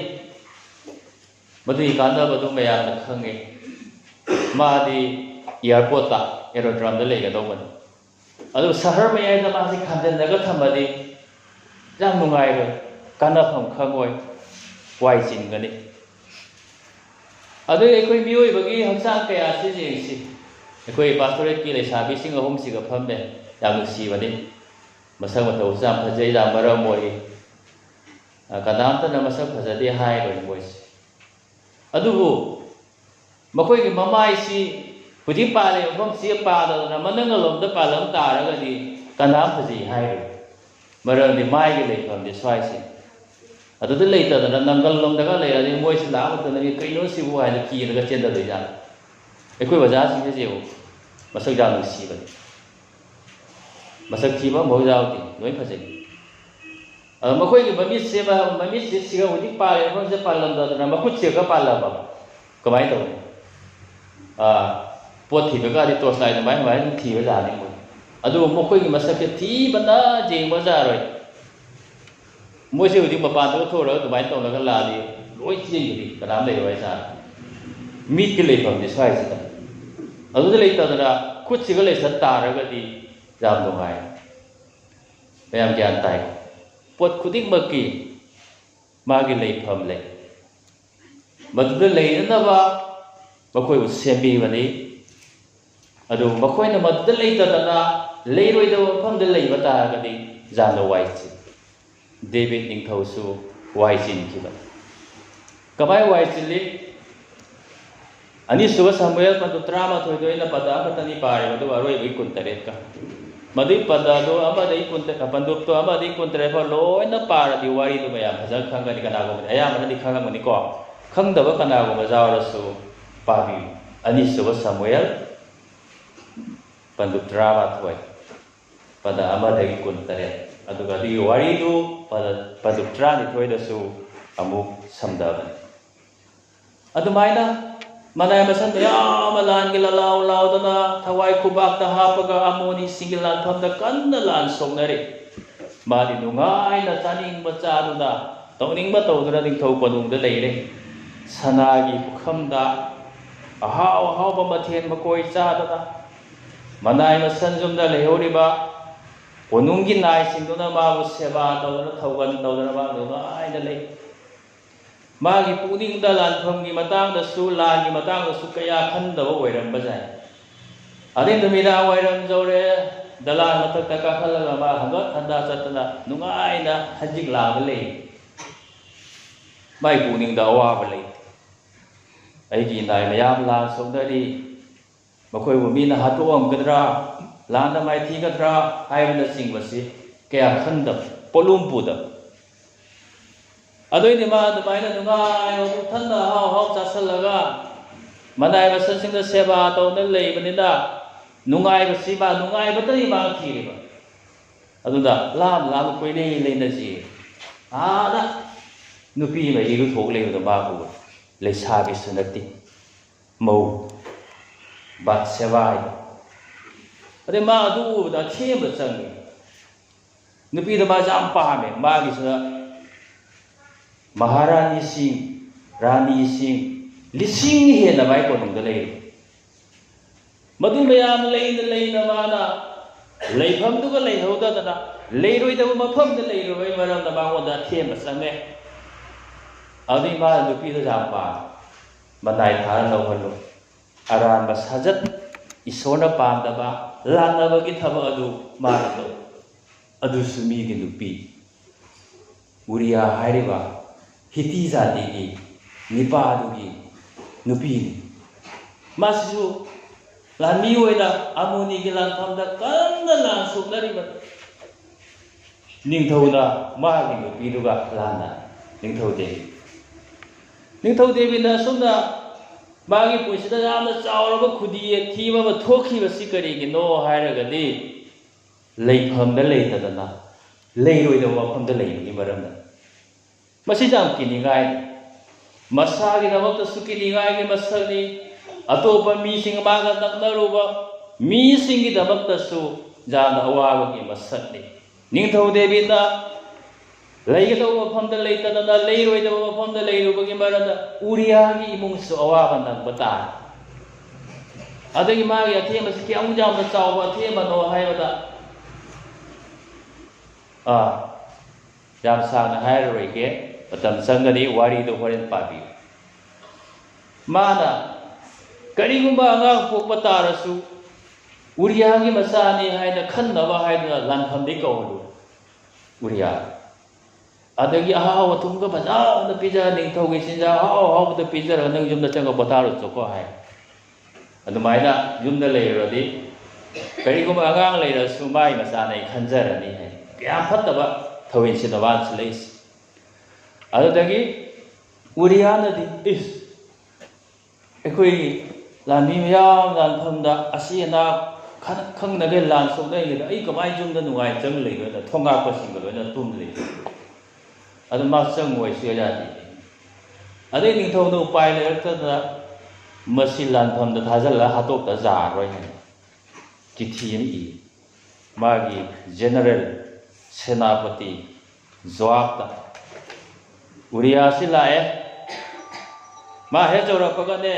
ꯃꯗꯨꯒꯤ ꯀꯥꯟꯅꯕꯗꯨ ꯃꯌꯥꯝꯅ ꯈꯪꯉꯤ꯫ ꯃꯥꯗꯤ airport ꯇ, aerodrome ꯗ ꯂꯩꯒꯗꯧꯕꯅꯤ꯫ ꯑꯗꯨ ꯁꯍꯔ ꯃꯌꯥꯏꯗ ꯃꯥꯁꯤ ꯈꯟꯖꯤꯜꯂꯒ ꯊꯝꯃꯗꯤ ꯌꯥꯝ ꯅꯨꯡꯉꯥꯏꯔꯣꯏ, ꯀꯥꯟꯅꯐꯝ ꯈꯪꯉꯣꯏ, ꯋꯥꯏ ꯆꯤꯟꯒꯅꯤ꯫ ꯑꯗꯨ ꯑꯩꯈꯣꯏ ꯃꯤꯑꯣꯏꯕꯒꯤ ꯍꯛꯆꯥꯡ ꯀꯌꯥꯁꯤ ꯌꯦꯡꯁꯤ꯫ ꯑꯩꯈꯣꯏ pastorate ꯀꯤ ꯂꯩꯁꯥꯕꯤꯁꯤꯡ ꯑꯍꯨꯝꯁꯤꯒ ꯐꯝꯃꯦ, ꯌꯥꯝ ꯅꯨꯡꯁꯤꯕꯅꯤ꯫ ꯃꯁꯛ ꯃꯇꯧꯁꯨ ꯌꯥꯝ ꯐꯖꯩ, ꯌꯥꯝ ꯃꯔꯝ ꯃꯣꯛꯏ꯫ ꯑ, ꯀꯅꯥꯝꯇꯅ ꯃꯁꯛ ꯐꯖꯗꯦ ꯍꯥꯏꯔꯣꯏ ꯃꯣꯏꯁꯦ꯫ ꯑꯗꯨꯕꯨ ꯃꯈꯣꯏꯒꯤ ꯃꯃꯥꯏꯁꯤ ꯍꯧꯖꯤꯛ ꯄꯥꯜꯂꯤꯕ ꯃꯐꯝꯁꯤ ꯄꯥꯜꯂꯗꯅ ꯃꯅꯪꯒꯜꯂꯣꯝꯗ ꯄꯥꯜꯂꯝ ꯇꯥꯔꯒꯗꯤ ꯀꯅꯥꯝ ꯐꯖꯩ ꯍꯥꯏꯔꯣꯏ꯫ ꯃꯔꯝꯗꯤ ꯃꯥꯏꯒꯤ ꯂꯩꯐꯝꯗꯤ ꯁ꯭ꯋꯥꯏꯁꯦ꯫ ꯑꯗꯨꯗ ꯂꯩꯇꯗꯅ ꯅꯪꯒꯜꯂꯣꯝꯗꯒ ꯂꯩꯔꯗꯤ ꯃꯣꯏꯁꯤ ꯂꯥꯛꯑ ꯃꯇꯝꯗꯗꯤ "ꯀꯩꯅꯣ ꯁꯤꯕꯨ?" ꯍꯥꯏꯅ ꯀꯤꯔꯒ ꯆꯦꯟꯊꯗꯣꯏꯖꯥꯠꯅꯤ꯫ ꯑꯩꯈꯣꯏ ꯑꯣꯖꯥꯁꯤꯡꯁꯦ ꯌꯦꯡꯉꯨ, ꯃꯁꯛ ꯌꯥꯝ ꯅꯨꯡꯁꯤꯕꯅꯤ꯫ ꯃꯁꯛ ꯊꯤꯕ ꯑꯃꯐꯥꯎ ꯌꯥꯎꯗꯦ, ꯂꯣꯏ ꯐꯖꯩ꯫ ꯑꯗꯣ ꯃꯈꯣꯏꯒꯤ ꯃꯃꯤꯠꯁꯦ, ꯃꯃꯤꯠꯁꯦ ꯁꯤꯒ ꯍꯧꯖꯤꯛ ꯄꯥꯜꯂꯤꯕ ꯃꯐꯝꯁꯤꯗ ꯄꯥꯜꯂꯝꯗꯗꯅ ꯃꯈꯨꯠꯁꯤꯒ ꯄꯥꯜꯂꯝꯃꯕ꯫ ꯀꯃꯥꯏꯅ ꯇꯧꯅꯤ? ꯑꯥ, ꯄꯣꯠ ꯊꯤꯕ ꯀꯥꯗꯤ torch light ꯑꯗꯨꯃꯥꯏꯅ, ꯑꯗꯨꯃꯥꯏꯅ ꯑꯗꯨꯝ ꯊꯤꯕ ꯌꯥꯅꯤ ꯃꯣꯏ꯫ ꯑꯗꯨꯕꯨ ꯃꯈꯣꯏꯒꯤ ꯃꯁꯛꯁꯦ ꯊꯤꯕꯅ ꯌꯦꯡꯕ ꯌꯥꯔꯣꯏ꯫ ꯃꯣꯏꯁꯦ ꯍꯧꯖꯤꯛ ꯃꯄꯥꯟꯗꯒ ꯊꯣꯛꯑꯒ ꯑꯗꯨꯃꯥꯏꯅ ꯇꯧꯅꯒ ꯂꯥꯛꯑꯗꯤ ꯂꯣꯏ ꯆꯦꯟꯈꯤꯅꯤ, ꯀꯅꯥꯝ ꯂꯩꯔꯣꯏ ꯍꯥꯏꯇꯥꯔꯦ꯫ ꯃꯤꯠꯀꯤ ꯂꯩꯐꯝꯁꯦ ꯁ꯭ꯋꯥꯏꯁꯤꯗ꯫ ꯑꯗꯨꯗ ꯂꯩꯇꯗꯅ ꯈꯨꯠꯁꯤꯒ ꯂꯩꯁꯟ ꯇꯥꯔꯒꯗꯤ ꯌꯥꯝ ꯅꯨꯡꯉꯥꯏ꯫ ꯃꯌꯥꯝ ꯒ꯭ꯌꯥꯟ ꯇꯥꯏ꯫ ꯄꯣꯠ ꯈꯨꯗꯤꯡꯃꯛꯀꯤ ꯃꯥꯒꯤ ꯂꯩꯐꯝ ꯂꯩ꯫ ꯃꯗꯨꯗ ꯂꯩꯅꯅꯕ ꯃꯈꯣꯏꯕꯨ ꯁꯦꯝꯕꯤꯕꯅꯤ꯫ ꯑꯗꯨꯕꯨ ꯃꯈꯣꯏꯅ ꯃꯗꯨꯗ ꯂꯩꯇꯗꯅ ꯂꯩꯔꯣꯏꯗꯕ ꯃꯐꯝꯗ ꯂꯩꯕ ꯇꯥꯔꯒꯗꯤ ꯌꯥꯝꯅ ꯋꯥꯏ ꯆꯤꯟ꯫ ꯗꯦꯕꯤꯠ ꯅꯤꯡꯊꯧꯁꯨ ꯋꯥꯏ ꯆꯤꯟꯈꯤꯕꯅꯤ꯫ ꯀꯃꯥꯏ ꯋꯥꯏ ꯆꯤꯜꯂꯤ? ꯑꯅꯤꯁꯨꯕ ꯁꯃꯨꯑꯦꯜ ꯄꯟꯗꯨꯞ ꯇꯔꯥꯃꯥꯊꯣꯏꯗꯣ ꯑꯩꯅ ꯄꯗ ꯑꯃꯈꯛꯇꯅꯤ ꯄꯥꯔꯤꯕ, ꯑꯗꯨꯒ ꯑꯔꯣꯏꯕꯒꯤ ꯀꯨꯟꯇꯔꯦꯠꯀ꯫ ꯃꯗꯨꯒꯤ ꯄꯗ ꯑꯗꯨ ꯑꯃꯗꯒꯤ ꯀꯨꯟꯇꯔꯦꯠ, ꯄꯟꯗꯨꯞꯇꯣ ꯑꯃꯗꯒꯤ ꯀꯨꯟꯇꯔꯦꯠ ꯐꯥꯎ ꯂꯣꯏꯅ ꯄꯥꯔꯗꯤ ꯋꯥꯔꯤꯗꯨ ꯃꯌꯥꯝ ꯐꯖꯅ ꯈꯪꯒꯅꯤ꯫ ꯀꯅꯥꯒꯨꯝꯕꯗꯤ, ꯑꯌꯥꯝꯕꯅꯗꯤ ꯈꯪꯉꯝꯒꯅꯤꯀꯣ꯫ ꯈꯪꯗꯕ ꯀꯅꯥꯒꯨꯝꯕ ꯌꯥꯎꯔꯁꯨ ꯄꯥꯕꯤꯌꯨ꯫ ꯑꯅꯤꯁꯨꯕ ꯁꯃꯨꯑꯦꯜ ꯄꯟꯗꯨꯞ ꯇꯔꯥꯃꯥꯊꯣꯏ, ꯄꯗ ꯑꯃꯗꯒꯤ ꯀꯨꯟꯇꯔꯦꯠ, ꯑꯗꯨꯒ ꯑꯗꯨꯒꯤ ꯋꯥꯔꯤꯗꯨ ꯄꯗ, ꯄꯟꯗꯨꯞ ꯇꯔꯥꯅꯤꯊꯣꯏꯗꯁꯨ ꯑꯃꯨꯛ ꯁꯝꯊꯕꯅꯤ꯫ ꯑꯗꯨꯃꯥꯏꯅ ꯃꯅꯥꯏ ꯃꯁꯟ ꯃꯌꯥꯝ ꯑꯃ ꯂꯥꯟꯒꯤ ꯂꯂꯥꯎ ꯂꯥꯎꯗꯅ ꯊꯋꯥꯏ ꯈꯨꯕꯥꯛꯇ ꯍꯥꯞꯄꯒ ꯑꯃꯣꯅꯤꯁꯤꯡꯒꯤ ꯂꯥꯟꯐꯝꯗ ꯀꯟꯅ ꯂꯥꯟ ꯁꯣꯛꯅꯔꯤ꯫ ꯃꯥꯗꯤ ꯅꯨꯡꯉꯥꯏꯅ ꯆꯥꯅꯤꯡꯕ ꯆꯥꯗꯨꯅ, ꯇꯧꯅꯤꯡꯕ ꯇꯧꯗꯨꯅ ꯅꯤꯡꯊꯧ ꯀꯣꯅꯨꯡꯗ ꯂꯩꯔꯦ꯫ ꯁꯅꯥꯒꯤ ꯄꯨꯈꯝꯗ ꯑꯍꯥꯎ ꯑꯍꯥꯎꯕ ꯃꯊꯦꯜ ꯃꯀꯣꯏ ꯆꯥꯗꯅ, ꯃꯅꯥꯏ ꯃꯁꯟ ꯌꯨꯝꯗ ꯂꯩꯍꯧꯔꯤꯕ ꯀꯣꯅꯨꯡꯒꯤ ꯅꯥꯏꯁꯤꯡꯗꯨꯅ ꯃꯥꯕꯨ ꯁꯦꯕꯥ ꯇꯧꯗꯅ, ꯊꯧꯒꯜ ꯇꯧꯗꯅ ꯃꯥ ꯅꯨꯡꯉꯥꯏꯅ ꯂꯩ꯫ ꯃꯥꯒꯤ ꯄꯨꯛꯅꯤꯡꯗ ꯂꯥꯟꯐꯝꯒꯤ ꯃꯇꯥꯡꯗꯁꯨ, ꯂꯥꯟꯒꯤ ꯃꯇꯥꯡꯗꯁꯨ ꯀꯌꯥ ꯈꯟꯗꯕ ꯑꯣꯏꯔꯝꯕ ꯌꯥꯏ꯫ ꯑꯗꯩ ꯅꯨꯃꯤꯗꯥꯡ ꯋꯥꯏꯔꯝ ꯌꯧꯔꯦ, ꯗꯂꯥꯟ ꯃꯊꯛꯇ ꯀꯥꯈꯠꯂꯒ ꯃꯥ ꯍꯪꯒꯠ ꯍꯟꯗꯥ ꯆꯠꯇꯅ ꯅꯨꯡꯉꯥꯏꯅ ꯍꯟꯖꯤꯛ ꯂꯥꯡꯕ ꯂꯩ꯫ ꯃꯥꯒꯤ ꯄꯨꯛꯅꯤꯡꯗ ꯑꯋꯥꯕ ꯂꯩꯇꯦ꯫ ꯑꯩꯒꯤ ꯏꯅꯥꯏ ꯃꯌꯥꯝ ꯂꯥꯟ ꯁꯣꯛꯅꯔꯤ, ꯃꯈꯣꯏꯕꯨ ꯃꯤꯅ ꯍꯥꯠꯇꯣꯛꯑꯝꯒꯗ꯭ꯔꯥ, ꯂꯥꯟꯗ ꯃꯥꯏꯊꯤꯒꯗ꯭ꯔꯥ ꯍꯥꯏꯕꯅꯆꯤꯡꯕꯁꯤ ꯀꯌꯥ ꯈꯟꯗꯕ, ꯄꯣꯠꯂꯨꯝ ꯄꯨꯗꯕ꯫ ꯑꯗꯨꯏꯗꯤ ꯃꯥ ꯑꯗꯨꯃꯥꯏꯅ ꯅꯨꯡꯉꯥꯏꯕ ꯄꯨꯛꯊꯟꯅ ꯑꯍꯥꯎ ꯑꯍꯥꯎ ꯆꯥꯁꯤꯜꯂꯒ ꯃꯅꯥꯏ ꯃꯁꯟꯁꯤꯡꯗ ꯁꯦꯕꯥ ꯇꯧꯗꯨꯅ ꯂꯩꯕꯅꯤꯅ ꯅꯨꯡꯉꯥꯏꯕꯁꯤ ꯃꯥ ꯅꯨꯡꯉꯥꯏꯕꯇꯅꯤ ꯃꯥ ꯊꯤꯔꯤꯕ꯫ ꯑꯗꯨꯅ ꯂꯥꯝ ꯂꯥꯝ ꯀꯣꯏꯂꯩ ꯂꯩꯅꯁꯤ꯫ ꯑꯥꯗ ꯅꯨꯄꯤ ꯑꯃ ꯏꯔꯨꯊꯣꯛ ꯂꯩꯕꯗꯣ ꯃꯥ ꯎꯔꯦ꯫ ꯂꯩꯁꯥꯕꯤꯁꯨ ꯅꯠꯇꯦ, ꯃꯧ ꯕꯥꯠꯁꯦꯕꯥ ꯍꯥꯏꯗꯣ꯫ ꯑꯗꯩ ꯃꯥ ꯑꯗꯨ ꯎꯕꯗ ꯑꯊꯦꯝꯕ ꯆꯪꯉꯤ꯫ ꯅꯨꯄꯤꯗꯣ ꯃꯥꯁꯦ ꯌꯥꯝ ꯄꯥꯝꯃꯦ꯫ ꯃꯥꯒꯤꯁꯤꯅ ꯃꯍꯥꯔꯥꯅꯤꯁꯤꯡ, ꯔꯥꯅꯤꯁꯤꯡ ꯂꯤꯁꯤꯡ ꯍꯦꯟꯅ ꯃꯥꯏ ꯀꯣꯅꯨꯡꯗ ꯂꯩꯔꯤ꯫ ꯃꯗꯨ ꯃꯌꯥꯝ ꯂꯩꯅ ꯂꯩꯅ ꯃꯥꯅ ꯂꯩꯐꯝꯗꯨꯒ ꯂꯩꯍꯧꯗꯗꯅ ꯂꯩꯔꯣꯏꯗꯕ ꯃꯐꯝꯗ ꯂꯩꯔꯨꯕꯒꯤ ꯃꯔꯝꯅ ꯃꯉꯣꯟꯗ ꯑꯊꯦꯝꯕ ꯆꯪꯉꯦ꯫ ꯑꯗꯨꯏ ꯃꯥꯅ ꯅꯨꯄꯤꯗꯣ ꯌꯥꯝ ꯄꯥꯝꯃꯦ꯫ ꯃꯅꯥꯏ ꯊꯥꯔ ꯂꯧꯍꯜꯂꯨ꯫ ꯑꯔꯥꯟꯕ ꯁꯥꯖꯠ, ꯏꯁꯣꯔꯅ ꯄꯥꯝꯗꯕ, ꯂꯥꯟꯅꯕꯒꯤ ꯊꯕꯛ ꯑꯗꯨ ꯃꯥꯅ ꯇꯧ꯫ ꯑꯗꯨꯁꯨ ꯃꯤꯒꯤ ꯅꯨꯄꯤ꯫ ꯎꯔꯤꯌꯥ ꯍꯥꯏꯔꯤꯕ ꯍꯤꯇꯤ ꯖꯥꯇꯤꯒꯤ ꯅꯤꯄꯥꯗꯨꯒꯤ ꯅꯨꯄꯤꯅꯤ꯫ ꯃꯥꯁꯤꯁꯨ ꯂꯥꯟꯃꯤ ꯑꯣꯏꯅ ꯑꯃꯣꯅꯤꯒꯤ ꯂꯥꯟꯐꯝꯗ ꯀꯟꯅ ꯂꯥꯟ ꯁꯣꯛꯅꯔꯤꯕꯅꯤ꯫ ꯅꯤꯡꯊꯧꯅ ꯃꯥꯒꯤ ꯅꯨꯄꯤꯗꯨꯒ ꯂꯥꯟꯅ ꯅꯤꯡꯊꯧ ꯗꯦꯕꯤ꯫ ꯅꯤꯡꯊꯧ ꯗꯦꯕꯤꯅ ꯑꯁꯨꯝꯅ ꯃꯥꯒꯤ ꯄꯨꯟꯁꯤꯗ ꯌꯥꯝꯅ ꯆꯥꯎꯔꯕ ꯈꯨꯗꯤ ꯊꯤꯕ ꯑꯃ ꯊꯣꯛꯈꯤꯕꯁꯤ ꯀꯔꯤꯒꯤꯅꯣ ꯍꯥꯏꯔꯒꯗꯤ, ꯂꯩꯐꯝꯗ ꯂꯩꯇꯗꯅ ꯂꯩꯔꯣꯏꯗꯕ ꯃꯐꯝꯗ ꯂꯩꯕꯒꯤ ꯃꯔꯝꯅ꯫ ꯃꯁꯤ ꯌꯥꯝ ꯀꯤꯅꯤꯡꯉꯥꯏ꯫ ꯃꯁꯥꯒꯤꯗꯃꯛꯇꯁꯨ ꯀꯤꯅꯤꯡꯉꯥꯏꯒꯤ ꯃꯁꯛꯅꯤ, ꯑꯇꯣꯞꯄ ꯃꯤꯁꯤꯡ ꯃꯥꯒ ꯅꯛꯅꯔꯨꯕ ꯃꯤꯁꯤꯡꯒꯤꯗꯃꯛꯇꯁꯨ ꯌꯥꯝꯅ ꯑꯋꯥꯕꯒꯤ ꯃꯁꯛꯅꯤ꯫ ꯅꯤꯡꯊꯧ ꯗꯦꯕꯤꯗꯅ ꯂꯩꯒꯗꯧꯕ ꯃꯐꯝꯗ ꯂꯩꯇꯗꯅ, ꯂꯩꯔꯣꯏꯗꯕ ꯃꯐꯝꯗ ꯂꯩꯔꯨꯕꯒꯤ ꯃꯔꯝꯅ ꯎꯔꯤꯌꯥꯒꯤ ꯏꯃꯨꯡꯁꯨ ꯑꯋꯥꯕ ꯅꯪꯕ ꯇꯥꯔꯦ꯫ ꯑꯗꯒꯤ ꯃꯥꯒꯤ ꯑꯊꯦꯝꯕꯁꯤ ꯀꯌꯥꯃꯨꯛ ꯌꯥꯝꯅ ꯆꯥꯎꯕ ꯑꯊꯦꯝꯕꯅꯣ ꯍꯥꯏꯕꯗ, ꯑꯥ, ꯌꯥꯝ ꯁꯥꯡꯅ ꯍꯥꯏꯔꯔꯣꯏꯒꯦ, ꯃꯇꯝ ꯆꯪꯒꯅꯤ, ꯋꯥꯔꯤꯗꯣ ꯍꯣꯔꯦꯟ ꯄꯥꯕꯤꯌꯨ꯫ ꯃꯥꯅ ꯀꯔꯤꯒꯨꯝꯕ ꯑꯉꯥꯡ ꯄꯣꯛꯄ ꯇꯥꯔꯁꯨ ꯎꯔꯤꯌꯥꯒꯤ ꯃꯆꯥꯅꯤ ꯍꯥꯏꯅ ꯈꯟꯅꯕ ꯍꯥꯏꯗꯨꯅ ꯂꯥꯟꯐꯝꯗꯒꯤ ꯀꯧꯍꯜꯂꯨ ꯎꯔꯤꯌꯥ꯫ ꯑꯗꯒꯤ ꯑꯍꯥꯎ ꯑꯊꯨꯝꯒ ꯐꯖꯅ ꯄꯤꯖꯔ, ꯅꯤꯡꯊꯧꯒꯤ ꯆꯤꯟꯖꯥꯛ ꯑꯍꯥꯎ ꯑꯍꯥꯎꯕꯗ ꯄꯤꯖꯔꯒ ꯅꯪ ꯌꯨꯝꯗ ꯆꯪꯉ ꯄꯣꯊꯥꯔꯨꯆꯣꯀꯣ ꯍꯥꯏ꯫ ꯑꯗꯨꯃꯥꯏꯅ ꯌꯨꯝꯗ ꯂꯩꯔꯨꯔꯗꯤ ꯀꯔꯤꯒꯨꯝꯕ ꯑꯉꯥꯡ ꯂꯩꯔꯁꯨ ꯃꯥꯒꯤ ꯃꯆꯥꯅ ꯑꯩ ꯈꯟꯖꯔꯅꯤ ꯍꯥꯏ꯫ ꯀꯌꯥꯝ ꯐꯠꯇꯕ ꯊꯧꯑꯣꯏꯁꯤꯅꯣ ꯃꯥꯅ ꯁꯤꯜꯂꯛꯏꯁꯦ꯫ ꯑꯗꯨꯗꯒꯤ ꯎꯔꯤꯌꯥꯅꯗꯤ, ꯏꯁ, ꯑꯩꯈꯣꯏꯒꯤ ꯂꯥꯟꯃꯤ ꯃꯌꯥꯝ ꯂꯥꯟꯐꯝꯗ ꯑꯁꯤ ꯑꯅꯥ ꯈꯪ-, ꯈꯪꯅꯒꯦ ꯂꯥꯟ ꯁꯣꯛꯅꯔꯤꯉꯩꯗ ꯑꯩ ꯀꯃꯥꯏꯅ ꯌꯨꯝꯗ ꯅꯨꯡꯉꯥꯏ ꯆꯪ ꯂꯩꯗꯣꯏꯅꯣ? ꯊꯣꯡꯒꯥꯛꯄꯁꯤꯡꯒ ꯂꯣꯏꯅ ꯇꯨꯝ ꯂꯩ꯫ ꯑꯗꯨ ꯃꯥ ꯆꯪꯉꯣꯏ ꯁꯨꯡꯌꯥ ꯌꯥꯗꯦ꯫ ꯑꯗꯩ ꯅꯤꯡꯊꯧꯅ ꯎꯄꯥꯏ ꯂꯩꯔꯛꯇꯗꯅ ꯃꯁꯤ ꯂꯥꯟꯐꯝꯗ ꯊꯥꯖꯤꯜꯂꯒ ꯍꯥꯠꯇꯣꯛꯇ ꯌꯥꯔꯔꯣꯏ ꯍꯥꯏꯅ ꯆꯤꯊꯤ ꯑꯃ ꯏ꯫ ꯃꯥꯒꯤ ꯖꯦꯅꯔꯦꯜ ꯁꯦꯅꯥꯄꯇꯤ ꯖꯣꯑꯥꯕꯇ꯫ ꯎꯔꯤꯌꯥꯁꯤ ꯂꯥꯛꯑꯦ꯫ ꯃꯥ ꯍꯦꯛ ꯌꯧꯔꯛꯄꯒꯅꯦ,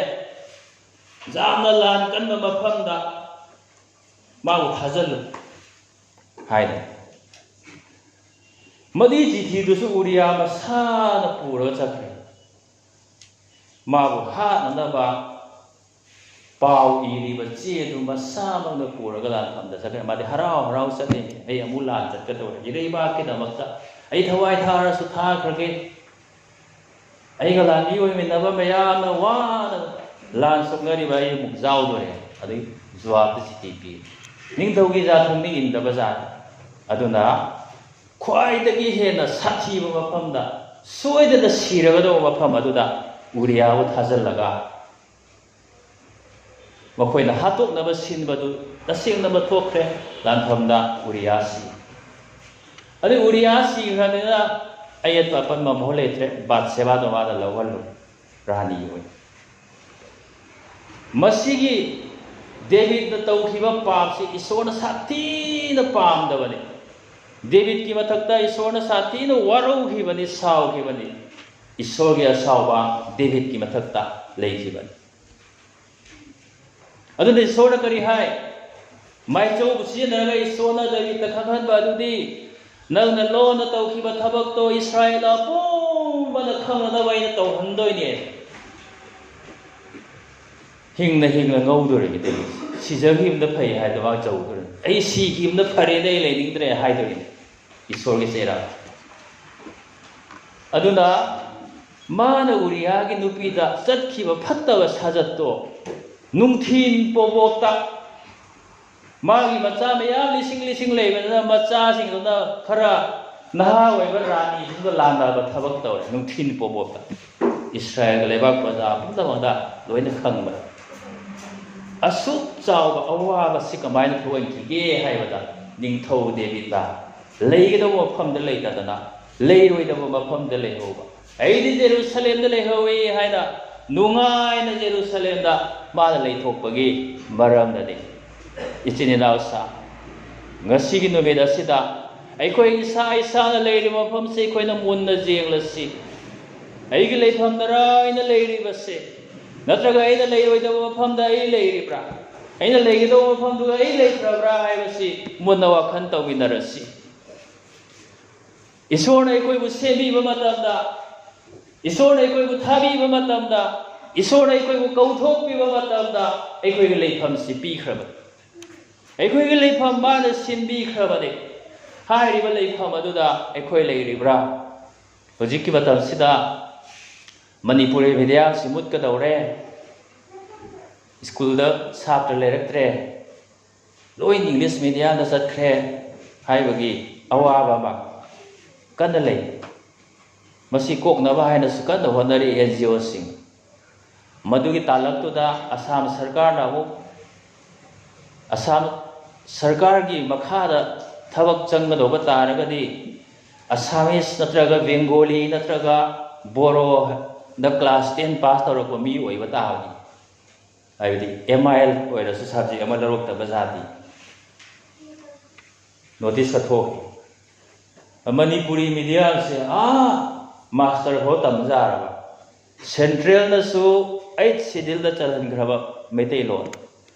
ꯌꯥꯝꯅ ꯂꯥꯟ ꯀꯟꯕ ꯃꯐꯝꯗ ꯃꯥꯕꯨ ꯊꯥꯖꯤꯜꯂꯨ ꯍꯥꯏꯅ꯫ ꯃꯗꯨꯒꯤ ꯆꯤꯊꯤꯗꯨꯁꯨ ꯎꯔꯤꯌꯥ ꯃꯁꯥꯅ ꯄꯨꯔꯒ ꯆꯠꯈ꯭ꯔꯦ꯫ ꯃꯥꯕꯨ ꯍꯥꯠꯅꯅꯕ ꯄꯥꯎ ꯏꯔꯤꯕ ꯆꯦ ꯑꯗꯨ ꯃꯁꯥꯃꯛꯅ ꯄꯨꯔꯒ ꯂꯥꯟꯐꯝꯗ ꯆꯠꯈ꯭ꯔꯦ꯫ ꯃꯥꯗꯤ ꯍꯔꯥꯎ ꯍꯔꯥꯎ ꯆꯠꯂꯤꯅꯤ, "ꯑꯩ ꯑꯃꯨꯛ ꯂꯥꯟ ꯆꯠꯀꯗꯧꯔꯦ, ꯏꯔꯩꯕꯥꯛꯀꯤꯗꯃꯛꯇ ꯑꯩ ꯊꯋꯥꯏ ꯊꯥꯔꯁꯨ ꯊꯥꯈ꯭ꯔꯒꯦ, ꯑꯩꯒ ꯂꯥꯟꯃꯤ ꯑꯣꯏꯃꯤꯟꯅꯕ ꯃꯌꯥꯝꯅ ꯋꯥꯅ ꯂꯥꯟ ꯁꯣꯛꯅꯔꯤꯕ ꯑꯩ ꯑꯃꯨꯛ ꯌꯥꯎꯗꯣꯔꯦ"꯫ ꯑꯗꯩ ꯖꯣꯑꯥꯕꯇ ꯆꯤꯊꯤ ꯄꯤ꯫ ꯅꯤꯡꯊꯧꯒꯤ ꯖꯥꯊꯣꯡꯅ ꯏꯟꯗꯕ ꯖꯥꯠ꯫ ꯑꯗꯨꯅ ꯈ꯭ꯋꯥꯏꯗꯒꯤ ꯍꯦꯟꯅ ꯁꯥꯊꯤꯕ ꯃꯐꯝꯗ, ꯁꯣꯏꯗꯅ ꯁꯤꯔꯒꯗꯧꯕ ꯃꯐꯝ ꯑꯗꯨꯗ ꯎꯔꯤꯌꯥꯕꯨ ꯊꯥꯖꯤꯜꯂꯒ ꯃꯈꯣꯏꯅ ꯍꯥꯠꯇꯣꯛꯅꯕ ꯁꯤꯟꯕꯗꯨ ꯇꯁꯦꯡꯅꯃꯛ ꯊꯣꯛꯈ꯭ꯔꯦ꯫ ꯂꯥꯟꯐꯝꯗ ꯎꯔꯤꯌꯥ ꯁꯤ꯫ ꯑꯗꯩ ꯎꯔꯤꯌꯥ ꯁꯤꯈ꯭ꯔꯕꯅꯤꯅ ꯑꯌꯦꯠꯄ ꯑꯄꯟꯕ ꯃꯍꯨꯠ ꯂꯩꯇ꯭ꯔꯦ, ꯕꯥꯠꯁꯦꯕꯥꯗꯣ ꯃꯥꯅ ꯂꯧꯍꯜꯂꯨ꯫ ꯔꯥꯅꯤ ꯑꯣꯏ꯫ ꯃꯁꯤꯒꯤ ꯗꯦꯕꯤꯠꯅ ꯇꯧꯈꯤꯕ ꯄꯥꯞꯁꯤ ꯏꯁꯣꯔꯅ ꯁꯥꯊꯤꯅ ꯄꯥꯝꯗꯕꯅꯤ꯫ ꯗꯦꯕꯤꯠꯀꯤ ꯃꯊꯛꯇ ꯏꯁꯣꯔꯅ ꯁꯥꯊꯤꯅ ꯋꯥꯔꯧꯈꯤꯕꯅꯤ, ꯁꯥꯎꯈꯤꯕꯅꯤ꯫ ꯏꯁꯣꯔꯒꯤ ꯑꯁꯥꯎꯕ ꯗꯦꯕꯤꯠꯀꯤ ꯃꯊꯛꯇ ꯂꯩꯈꯤꯕꯅꯤ꯫ ꯑꯗꯨꯅ ꯏꯁꯣꯔꯅ ꯀꯔꯤ ꯍꯥꯏ? ꯃꯥꯏꯆꯧꯕꯨ ꯁꯤꯖꯤꯟꯅꯔꯒ ꯏꯁꯣꯔꯅ ꯗꯦꯕꯤꯠꯇ ꯈꯪꯍꯟꯕ ꯑꯗꯨꯗꯤ, "ꯅꯪꯅ ꯂꯣꯟꯅ ꯇꯧꯈꯤꯕ ꯊꯕꯛꯇꯣ ꯏꯁꯔꯥꯌꯦꯜ ꯑꯄꯨꯝꯕꯅ ꯈꯪꯅꯅꯕ ꯑꯩꯅ ꯇꯧꯍꯟꯗꯣꯏꯅꯦ"꯫ ꯍꯤꯡꯅ ꯍꯤꯡꯅ ꯉꯧꯗꯣꯔꯤꯅꯤ ꯗꯦꯕꯤꯠ꯫ ꯁꯤꯖꯈꯤꯕꯅ ꯐꯩ ꯍꯥꯏꯗꯣ ꯃꯥ ꯆꯧꯗꯣꯔꯤꯅꯤ꯫ "ꯑꯩ ꯁꯤꯈꯤꯕꯅ ꯐꯔꯦꯅꯦ, ꯑꯩ ꯂꯩꯅꯤꯡꯗ꯭ꯔꯦ" ꯍꯥꯏꯗꯣꯔꯤꯅꯤ꯫ ꯏꯁꯣꯔꯒꯤ ꯆꯩꯔꯥꯛ꯫ ꯑꯗꯨꯅ ꯃꯥꯅ ꯎꯔꯤꯌꯥꯒꯤ ꯅꯨꯄꯤꯗ ꯆꯠꯈꯤꯕ ꯐꯠꯇꯕ ꯁꯥꯖꯠꯇꯣ, ꯅꯨꯡꯊꯤꯟ ꯄꯣꯕꯣꯛꯇ ꯃꯥꯒꯤ ꯃꯆꯥ ꯃꯌꯥꯝ ꯂꯤꯁꯤꯡ ꯂꯤꯁꯤꯡ ꯂꯩꯕꯅꯤꯅ, ꯃꯆꯥꯁꯤꯡꯗꯨꯅ ꯈꯔ ꯅꯍꯥ ꯑꯣꯏꯕ ꯔꯥꯅꯤꯁꯤꯡꯗꯣ ꯂꯥꯟꯗꯥꯕ ꯊꯕꯛ ꯇꯧꯔꯦ ꯅꯨꯡꯊꯤꯟ ꯄꯣꯕꯣꯛꯇ꯫ ꯏꯁꯔꯥꯌꯦꯜꯒꯤ ꯂꯩꯕꯥꯛ ꯄ꯭ꯔꯖꯥ ꯄꯨꯝꯅꯃꯛꯅ ꯂꯣꯏꯅ ꯈꯪꯕ꯫ ꯑꯁꯨꯛ ꯆꯥꯎꯕ ꯑꯋꯥꯕꯁꯤ ꯀꯃꯥꯏꯅ ꯊꯣꯛꯍꯟꯈꯤꯒꯦ ꯍꯥꯏꯕꯗ, ꯅꯤꯡꯊꯧ ꯗꯦꯕꯤꯠꯅ ꯂꯩꯒꯗꯕ ꯃꯐꯝꯗ ꯂꯩꯇꯗꯅ, ꯂꯩꯔꯣꯏꯗꯕ ꯃꯐꯝꯗ ꯂꯩꯍꯧꯕ꯫ "ꯑꯩꯗꯤ ꯖꯦꯔꯨꯁꯂꯦꯝꯗ ꯂꯩꯍꯧꯏ" ꯍꯥꯏꯅ ꯅꯨꯡꯉꯥꯏꯅ ꯖꯦꯔꯨꯁꯂꯦꯝꯗ ꯃꯥꯅ ꯂꯩꯊꯣꯛꯄꯒꯤ ꯃꯔꯝꯅꯅꯤ꯫ ꯏꯆꯤꯟ ꯏꯅꯥꯎꯁꯥ, ꯉꯁꯤꯒꯤ ꯅꯨꯃꯤꯠ ꯑꯁꯤꯗ ꯑꯩꯈꯣꯏ ꯏꯁꯥ ꯏꯁꯥꯅ ꯂꯩꯔꯤꯕ ꯃꯐꯝꯁꯤ ꯑꯩꯈꯣꯏꯅ ꯃꯨꯟꯅ ꯌꯦꯡꯂꯁꯤ꯫ "ꯑꯩꯒꯤ ꯂꯩꯐꯝꯗꯔ ꯑꯩꯅ ꯂꯩꯔꯤꯕꯁꯦ, ꯅꯠꯇ꯭ꯔꯒ ꯑꯩꯅ ꯂꯩꯔꯣꯏꯗꯕ ꯃꯐꯝꯗ ꯑꯩ ꯂꯩꯔꯤꯕ꯭ꯔꯥ? ꯑꯩꯅ ꯂꯩꯒꯗꯕ ꯃꯐꯝꯗꯨꯗ ꯑꯩ ꯂꯩꯈ꯭ꯔꯕ꯭ꯔꯥ?" ꯍꯥꯏꯕꯁꯤ ꯃꯨꯟꯅ ꯋꯥꯈꯜ ꯇꯧꯃꯤꯟꯅꯔꯁꯤ꯫ ꯏꯁꯣꯔꯅ ꯑꯩꯈꯣꯏꯕꯨ ꯁꯦꯝꯕꯤꯕ ꯃꯇꯝꯗ, ꯏꯁꯣꯔꯅ ꯑꯩꯈꯣꯏꯕꯨ ꯊꯥꯕꯤꯕ ꯃꯇꯝꯗ, ꯏꯁꯣꯔꯅ ꯑꯩꯈꯣꯏꯕꯨ ꯀꯧꯊꯣꯛꯄꯤꯕ ꯃꯇꯝꯗ ꯑꯩꯈꯣꯏꯒꯤ ꯂꯩꯐꯝꯁꯤ ꯄꯤꯈ꯭ꯔꯕꯅꯤ꯫ ꯑꯩꯈꯣꯏꯒꯤ ꯂꯩꯐꯝ ꯃꯥꯅ ꯁꯤꯟꯕꯤꯈ꯭ꯔꯕꯅꯤ꯫ ꯍꯥꯏꯔꯤꯕ ꯂꯩꯐꯝ ꯑꯗꯨꯗ ꯑꯩꯈꯣꯏ ꯂꯩꯔꯤꯕ꯭ꯔꯥ? ꯍꯧꯖꯤꯛꯀꯤ ꯃꯇꯝꯁꯤꯗ ꯃꯅꯤꯄꯨꯔꯤ ꯃꯤꯗꯤꯌꯥꯁꯤ ꯃꯨꯠꯀꯗꯧꯔꯦ, ꯁ꯭ꯀꯨꯜꯗ ꯁꯥꯇ꯭ꯔ ꯂꯩꯔꯛꯇ꯭ꯔꯦ, ꯂꯣꯏ ꯏꯪꯂꯤꯁ ꯃꯤꯗꯤꯌꯥꯗ ꯆꯠꯈ꯭ꯔꯦ ꯍꯥꯏꯕꯒꯤ ꯑꯋꯥꯕ ꯑꯃ ꯀꯟꯅ ꯂꯩ꯫ ꯃꯁꯤ ꯀꯣꯛꯅꯕ ꯍꯥꯏꯅꯁꯨ ꯀꯟꯅ ꯍꯣꯠꯅꯔꯤ ꯑꯦꯟ ꯖꯤ ꯑꯣꯁꯤꯡ꯫ ꯃꯗꯨꯒꯤ ꯇꯥꯂꯛꯇꯨꯗ ꯑꯁꯥꯝ ꯁꯔꯀꯥꯔꯅ ꯑꯃꯨꯛ, ꯑꯁꯥꯝ ꯁꯔꯀꯥꯔꯒꯤ ꯃꯈꯥꯗ ꯊꯕꯛ ꯆꯪꯒꯗꯧꯕ ꯇꯥꯔꯒꯗꯤ, ꯑꯁꯥꯃꯤꯁ ꯅꯠꯇ꯭ꯔꯒ ꯕꯦꯡꯒꯣꯂꯤ ꯅꯠꯇ꯭ꯔꯒ ꯕꯣꯔꯣ ꯗ ꯀ꯭ꯂꯥꯁ ꯇꯦꯟ ꯄꯥꯁ ꯇꯧꯔꯛꯄ ꯃꯤ ꯑꯣꯏꯕ ꯇꯥꯕꯅꯤ꯫ ꯍꯥꯏꯕꯗꯤ ꯑꯦꯝ ꯑꯥꯏ ꯑꯦꯜ ꯑꯣꯏꯔꯁꯨ ꯁꯕꯖꯦꯛ ꯑꯃ ꯂꯧꯔꯛꯇꯕ ꯖꯥꯇꯤ꯫ ꯅꯣꯇꯤꯁꯀ ꯊꯣꯛꯈꯤ꯫ ꯃꯅꯤꯄꯨꯔꯤ ꯃꯤꯗꯤꯌꯥꯁꯦ ꯑꯥ ꯃꯥꯁꯇꯔ ꯐꯥꯎ ꯇꯝꯖꯔꯕ, ꯁꯦꯟꯇ꯭ꯔꯦꯜꯅꯁꯨ ꯑꯩꯠ ꯁꯤꯗꯤꯜꯗ ꯆꯜꯍꯟꯈ꯭ꯔꯕ ꯃꯩꯇꯩꯂꯣꯟ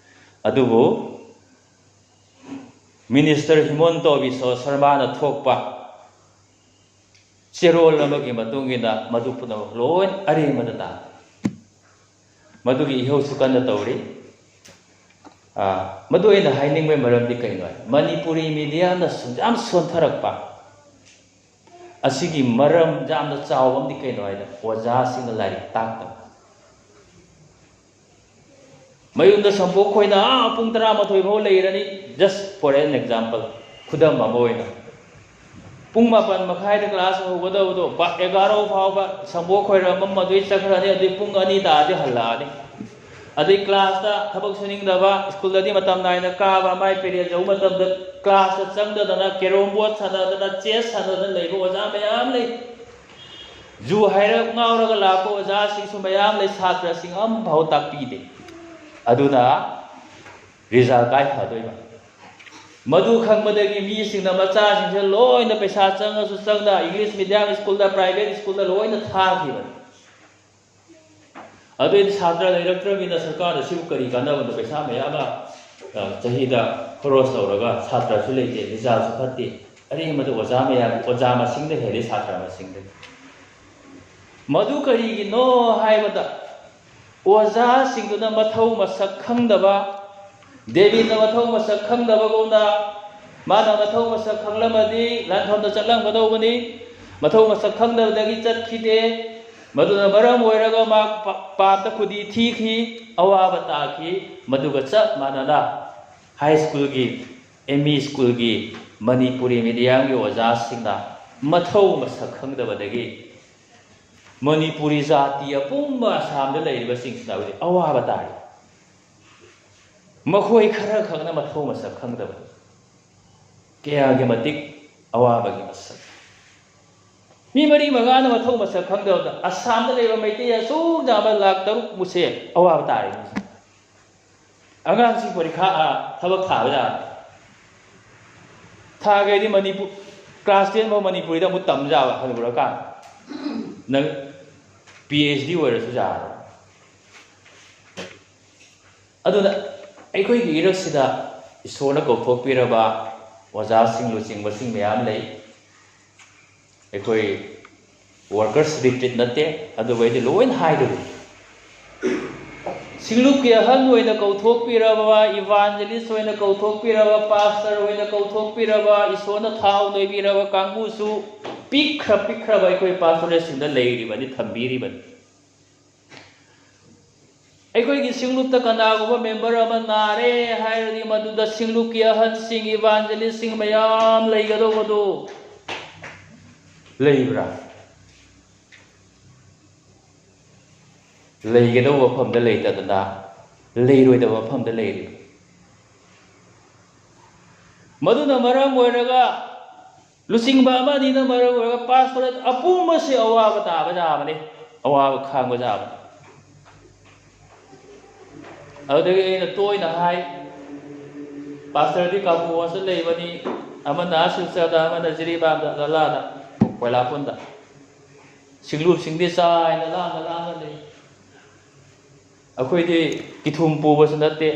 ꯑꯗꯨꯕꯨ ꯃꯤꯅꯤꯁꯇꯔ ꯍꯤꯃꯣꯟꯇꯣ ꯕꯤꯁꯣ ꯁꯔꯃꯥꯅ ꯊꯣꯛꯄ ꯆꯦꯔꯣꯜ ꯑꯃꯒꯤ ꯃꯇꯨꯡ ꯏꯟꯅ ꯃꯗꯨ ꯄꯨꯝꯅꯃꯛ ꯂꯣꯏ ꯑꯔꯦꯝꯕꯗ ꯇꯥꯈ꯭ꯔꯦ꯫ ꯃꯗꯨꯒꯤ ꯏꯍꯧꯁꯨ ꯀꯟꯅ ꯇꯧꯔꯤ꯫ ꯑꯥ, ꯃꯗꯨ ꯑꯩꯅ ꯍꯥꯏꯅꯤꯡꯕꯒꯤ ꯃꯔꯝꯗꯤ ꯀꯩꯅꯣ ꯍꯥꯏ, ꯃꯅꯤꯄꯨꯔꯤ ꯃꯤꯗꯤꯌꯥꯅ ꯁꯨꯝ ꯌꯥꯝ ꯁꯣꯟꯊꯔꯛꯄ ꯑꯁꯤꯒꯤ ꯃꯔꯝ ꯌꯥꯝꯅ ꯆꯥꯎꯕ ꯑꯃꯗꯤ ꯀꯩꯅꯣ ꯍꯥꯏꯗ, ꯑꯣꯖꯥꯁꯤꯡꯅ ꯂꯥꯏꯔꯤꯛ ꯇꯥꯛꯇꯕ꯫ ꯃꯌꯨꯝꯗ ꯁꯝꯄꯣꯛ ꯈꯣꯏꯅ ꯑꯥ ꯄꯨꯡ ꯇꯔꯥꯃꯥꯊꯣꯏ ꯐꯥꯎ ꯂꯩꯔꯅꯤ, just for an example, ꯈꯨꯗꯝ ꯑꯃ ꯑꯣꯏꯅ꯫ ꯄꯨꯡ ꯃꯥꯄꯟ ꯃꯈꯥꯏꯗ ꯀ꯭ꯂꯥꯁ ꯍꯧꯒꯗꯕꯗꯣ ꯕꯥ-, ꯑꯦꯒꯥꯔꯣ ꯐꯥꯎꯕ ꯁꯝꯄꯣꯛ ꯈꯣꯏꯔ ꯑꯃ ꯃꯗꯨꯏ ꯆꯠꯈ꯭ꯔꯅꯤ, ꯑꯗꯨꯏ ꯄꯨꯡ ꯑꯅꯤ ꯇꯥꯔꯗꯤ ꯍꯜꯂꯛꯑꯅꯤ꯫ ꯑꯗꯩ ꯀ꯭ꯂꯥꯁꯇ ꯊꯕꯛ ꯁꯨꯅꯤꯡꯗꯕ, ꯁ꯭ꯀꯨꯜꯗꯗꯤ ꯃꯇꯝ ꯅꯥꯏꯅ ꯀꯥꯕ, ꯃꯥꯏ ꯄꯦꯔꯦꯟ ꯌꯧꯕ ꯃꯇꯝꯗ ꯀ꯭ꯂꯥꯁꯇ ꯆꯪꯗꯗꯅ ꯀꯦꯔꯣꯝ ꯕꯣꯔꯗ ꯁꯥꯟꯅꯗꯅ, ꯆꯦꯁ ꯁꯥꯟꯅꯗꯅ ꯂꯩꯕ ꯑꯣꯖꯥ ꯃꯌꯥꯝ ꯂꯩ꯫ ꯖꯨ ꯍꯥꯏꯔ ꯉꯥꯎꯔꯒ ꯂꯥꯛꯄ ꯑꯣꯖꯥꯁꯤꯡꯁꯨ ꯃꯌꯥꯝ ꯂꯩ, ꯁꯥꯇ꯭ꯔꯁꯤꯡ ꯑꯃꯐꯥꯎ ꯇꯥꯛꯄꯤꯗꯦ꯫ ꯑꯗꯨꯅ ꯔꯤꯖꯜ ꯀꯥꯏ ꯐꯗꯣꯏꯕ? ꯃꯗꯨ ꯈꯪꯕꯗꯒꯤ ꯃꯤꯁꯤꯡꯅ ꯃꯆꯥꯁꯤꯡꯁꯦ ꯂꯣꯏꯅ ꯄꯩꯁꯥ ꯆꯪꯉꯁꯨ ꯆꯪꯅ ꯏꯪꯂꯤꯁ ꯃꯤꯗꯤꯌꯝ ꯁ꯭ꯀꯨꯜꯗ, ꯄ꯭ꯔꯥꯏꯚꯦꯠ ꯁ꯭ꯀꯨꯜꯗ ꯂꯣꯏꯅ ꯊꯥꯈꯤꯕꯅꯤ꯫ ꯑꯗꯨ ꯑꯣꯏꯗꯤ ꯁꯥꯇ꯭ꯔ ꯂꯩꯔꯛꯇ꯭ꯔꯕꯅꯤꯅ ꯁꯔꯀꯥꯔꯗ ꯁꯤꯕꯨ ꯀꯔꯤ ꯀꯥꯟꯅꯕꯅꯣ? ꯄꯩꯁꯥ ꯃꯌꯥꯝ ꯑꯃ, ꯑ, ꯆꯍꯤꯗ ꯈꯣꯔꯣꯁ ꯇꯧꯔꯒ ꯁꯥꯇ꯭ꯔꯁꯨ ꯂꯩꯇꯦ, ꯔꯤꯖꯜꯁꯨ ꯐꯠꯇꯦ, ꯑꯔꯦꯝꯕꯗ ꯑꯣꯖꯥ ꯃꯌꯥꯝ, ꯑꯣꯖꯥ ꯃꯁꯤꯡꯗ ꯍꯦꯜꯂꯤ ꯁꯥꯇ꯭ꯔ ꯃꯁꯤꯡꯗꯒꯤ꯫ ꯃꯗꯨ ꯀꯔꯤꯒꯤꯅꯣ ꯍꯥꯏꯕꯗ, ꯑꯣꯖꯥꯁꯤꯡꯗꯨꯅ ꯃꯊꯧ ꯃꯁꯛ ꯈꯪꯗꯕ, ꯗꯦꯕꯤꯗ ꯃꯊꯧ ꯃꯁꯛ ꯈꯪꯗꯕꯒꯨꯝꯅ ꯃꯥꯅ ꯃꯊꯧ ꯃꯁꯛ ꯈꯪꯂꯝꯃꯗꯤ ꯂꯥꯟꯐꯝꯗ ꯆꯠꯂꯝꯒꯗꯧꯕꯅꯤ꯫ ꯃꯊꯧ ꯃꯁꯛ ꯈꯪꯗꯕꯗꯒꯤ ꯆꯠꯈꯤꯗꯦ꯫ ꯃꯗꯨꯅ ꯃꯔꯝ ꯑꯣꯏꯔꯒ ꯃꯥ ꯄ-, ꯄꯥꯞꯇ ꯈꯨꯗꯤ ꯊꯤꯈꯤ, ꯑꯋꯥꯕ ꯇꯥꯈꯤ꯫ ꯃꯗꯨꯒ ꯆꯞ ꯃꯥꯟꯅꯅ ꯍꯥꯏ ꯁ꯭ꯀꯨꯜꯒꯤ, ꯑꯦꯝ ꯏ ꯁ꯭ꯀꯨꯜꯒꯤ ꯃꯅꯤꯄꯨꯔꯤ ꯃꯤꯗꯤꯌꯝꯒꯤ ꯑꯣꯖꯥꯁꯤꯡꯅ ꯃꯊꯧ ꯃꯁꯛ ꯈꯪꯗꯕꯗꯒꯤ ꯃꯅꯤꯄꯨꯔꯤ ꯖꯥꯇꯤ ꯑꯄꯨꯝꯕ ꯑꯁꯥꯝꯗ ꯂꯩꯔꯤꯕꯁꯤꯡꯁꯤꯅ ꯍꯧꯖꯤꯛ ꯑꯋꯥꯕ ꯇꯥꯔꯤ꯫ ꯃꯈꯣꯏ ꯈꯔ ꯈꯛꯅ ꯃꯊꯧ ꯃꯁꯛ ꯈꯪꯗꯕ ꯀꯌꯥꯒꯤ ꯃꯇꯤꯛ ꯑꯋꯥꯕꯒꯤ ꯃꯁꯛ꯫ ꯃꯤ ꯃꯔꯤ ꯃꯉꯥꯅ ꯃꯊꯧ ꯃꯁꯛ ꯈꯪꯗꯕꯗ ꯑꯁꯥꯝꯗ ꯂꯩꯕ ꯃꯩꯇꯩ ꯑꯁꯨꯛ ꯌꯥꯝꯕ ꯂꯥꯈ ꯇꯔꯨꯛ ꯃꯨꯛꯁꯦ ꯑꯋꯥꯕ ꯇꯥꯔꯦ꯫ ꯑꯉꯥꯡꯁꯤꯡ ꯄꯔꯤꯈꯥ, ꯑ, ꯊꯕꯛ ꯊꯥꯕ ꯌꯥꯔꯦ꯫ ꯊꯥꯒꯦꯗꯤ ꯃꯅꯤꯄꯨꯔ, class ten ꯐꯥꯎ ꯃꯅꯤꯄꯨꯔꯤꯗ ꯑꯃꯨꯛ ꯇꯝ ꯌꯥꯕ ꯍꯜꯂꯨꯔꯀꯥꯟꯗ꯫ ꯅꯪ PhD ꯑꯣꯏꯔꯁꯨ ꯌꯥꯔꯣꯏ꯫ ꯑꯗꯨꯅ ꯑꯩꯈꯣꯏꯒꯤ ꯏꯔꯛꯁꯤꯗ ꯏꯁꯣꯔꯅ ꯀꯧꯊꯣꯛꯄꯤꯔꯕ ꯑꯣꯖꯥꯁꯤꯡ, ꯂꯨꯆꯤꯡꯕꯁꯤꯡ ꯃꯌꯥꯝ ꯂꯩ꯫ ꯑꯩꯈꯣꯏ workers retreat ꯅꯠꯇꯦ, ꯑꯗꯨꯕꯨ ꯑꯩꯗꯤ ꯂꯣꯏꯅ ꯍꯥꯏꯗꯣꯔꯤ꯫ ꯁꯤꯡꯂꯨꯞꯀꯤ ꯑꯍꯟ ꯑꯣꯏꯅ ꯀꯧꯊꯣꯛꯄꯤꯔꯕ, evangelist ꯑꯣꯏꯅ ꯀꯧꯊꯣꯛꯄꯤꯔꯕ, pastor ꯑꯣꯏꯅ ꯀꯧꯊꯣꯛꯄꯤꯔꯕ, ꯏꯁꯣꯔꯅ ꯊꯥꯎ ꯅꯣꯏꯕꯤꯔꯕ ꯀꯥꯡꯕꯨꯁꯨ ꯄꯤꯛꯈ꯭ꯔ ꯄꯤꯛꯈ꯭ꯔꯕ ꯑꯩꯈꯣꯏ pastorate ꯁꯤꯡꯗ ꯂꯩꯔꯤꯕꯅꯤ, ꯊꯝꯕꯤꯔꯤꯕꯅꯤ꯫ ꯑꯩꯈꯣꯏꯒꯤ ꯁꯤꯡꯂꯨꯞꯇ ꯀꯅꯥꯒꯨꯝꯕ member ꯑꯃ ꯅꯥꯔꯦ ꯍꯥꯏꯔꯗꯤ, ꯃꯗꯨꯗ ꯁꯤꯡꯂꯨꯞꯀꯤ ꯑꯍꯟꯁꯤꯡ, evangelist ꯁꯤꯡ ꯃꯌꯥꯝ ꯂꯩꯒꯗꯧꯕꯗꯨ ꯂꯩꯕ꯭ꯔꯥ? ꯂꯩꯒꯗꯧꯕ ꯃꯐꯝꯗ ꯂꯩꯇꯗꯅ, ꯂꯩꯔꯣꯏꯗꯕ ꯃꯐꯝꯗ ꯂꯩꯔꯤ꯫ ꯃꯗꯨꯅ ꯃꯔꯝ ꯑꯣꯏꯔꯒ, ꯂꯨꯆꯤꯡꯕ ꯑꯃ ꯑꯅꯤꯅ ꯃꯔꯝ ꯑꯣꯏꯔꯒ pastorate ꯑꯄꯨꯝꯕꯁꯤ ꯑꯋꯥꯕ ꯇꯥꯕ ꯌꯥꯕꯅꯤ, ꯑꯋꯥꯕ ꯈꯥꯡꯕ ꯌꯥꯕꯅꯤ꯫ ꯑꯗꯨꯗꯒꯤ ꯑꯩꯅ ꯇꯣꯏꯅ ꯍꯥꯏ, pastor ꯗꯤ ꯀꯥꯡꯄꯣꯛꯄꯤꯗ ꯂꯩꯕꯅꯤ, ꯑꯃꯅ ꯁꯤꯜꯆꯔꯗ, ꯑꯃꯅ ꯖꯤꯔꯤꯕꯥꯝꯗ, ꯂꯂꯥꯗ, ꯀꯣꯏꯂꯥꯄꯨꯟꯗ꯫ ꯁꯤꯡꯂꯨꯞꯁꯤꯡꯗꯤ ꯆꯥꯏꯅ ꯂꯥꯡꯅ ꯂꯥꯡꯅ ꯂꯩ꯫ ꯑꯩꯈꯣꯏꯗꯤ ꯀꯤꯊꯨꯝ ꯄꯨꯕꯁꯨ ꯅꯠꯇꯦ꯫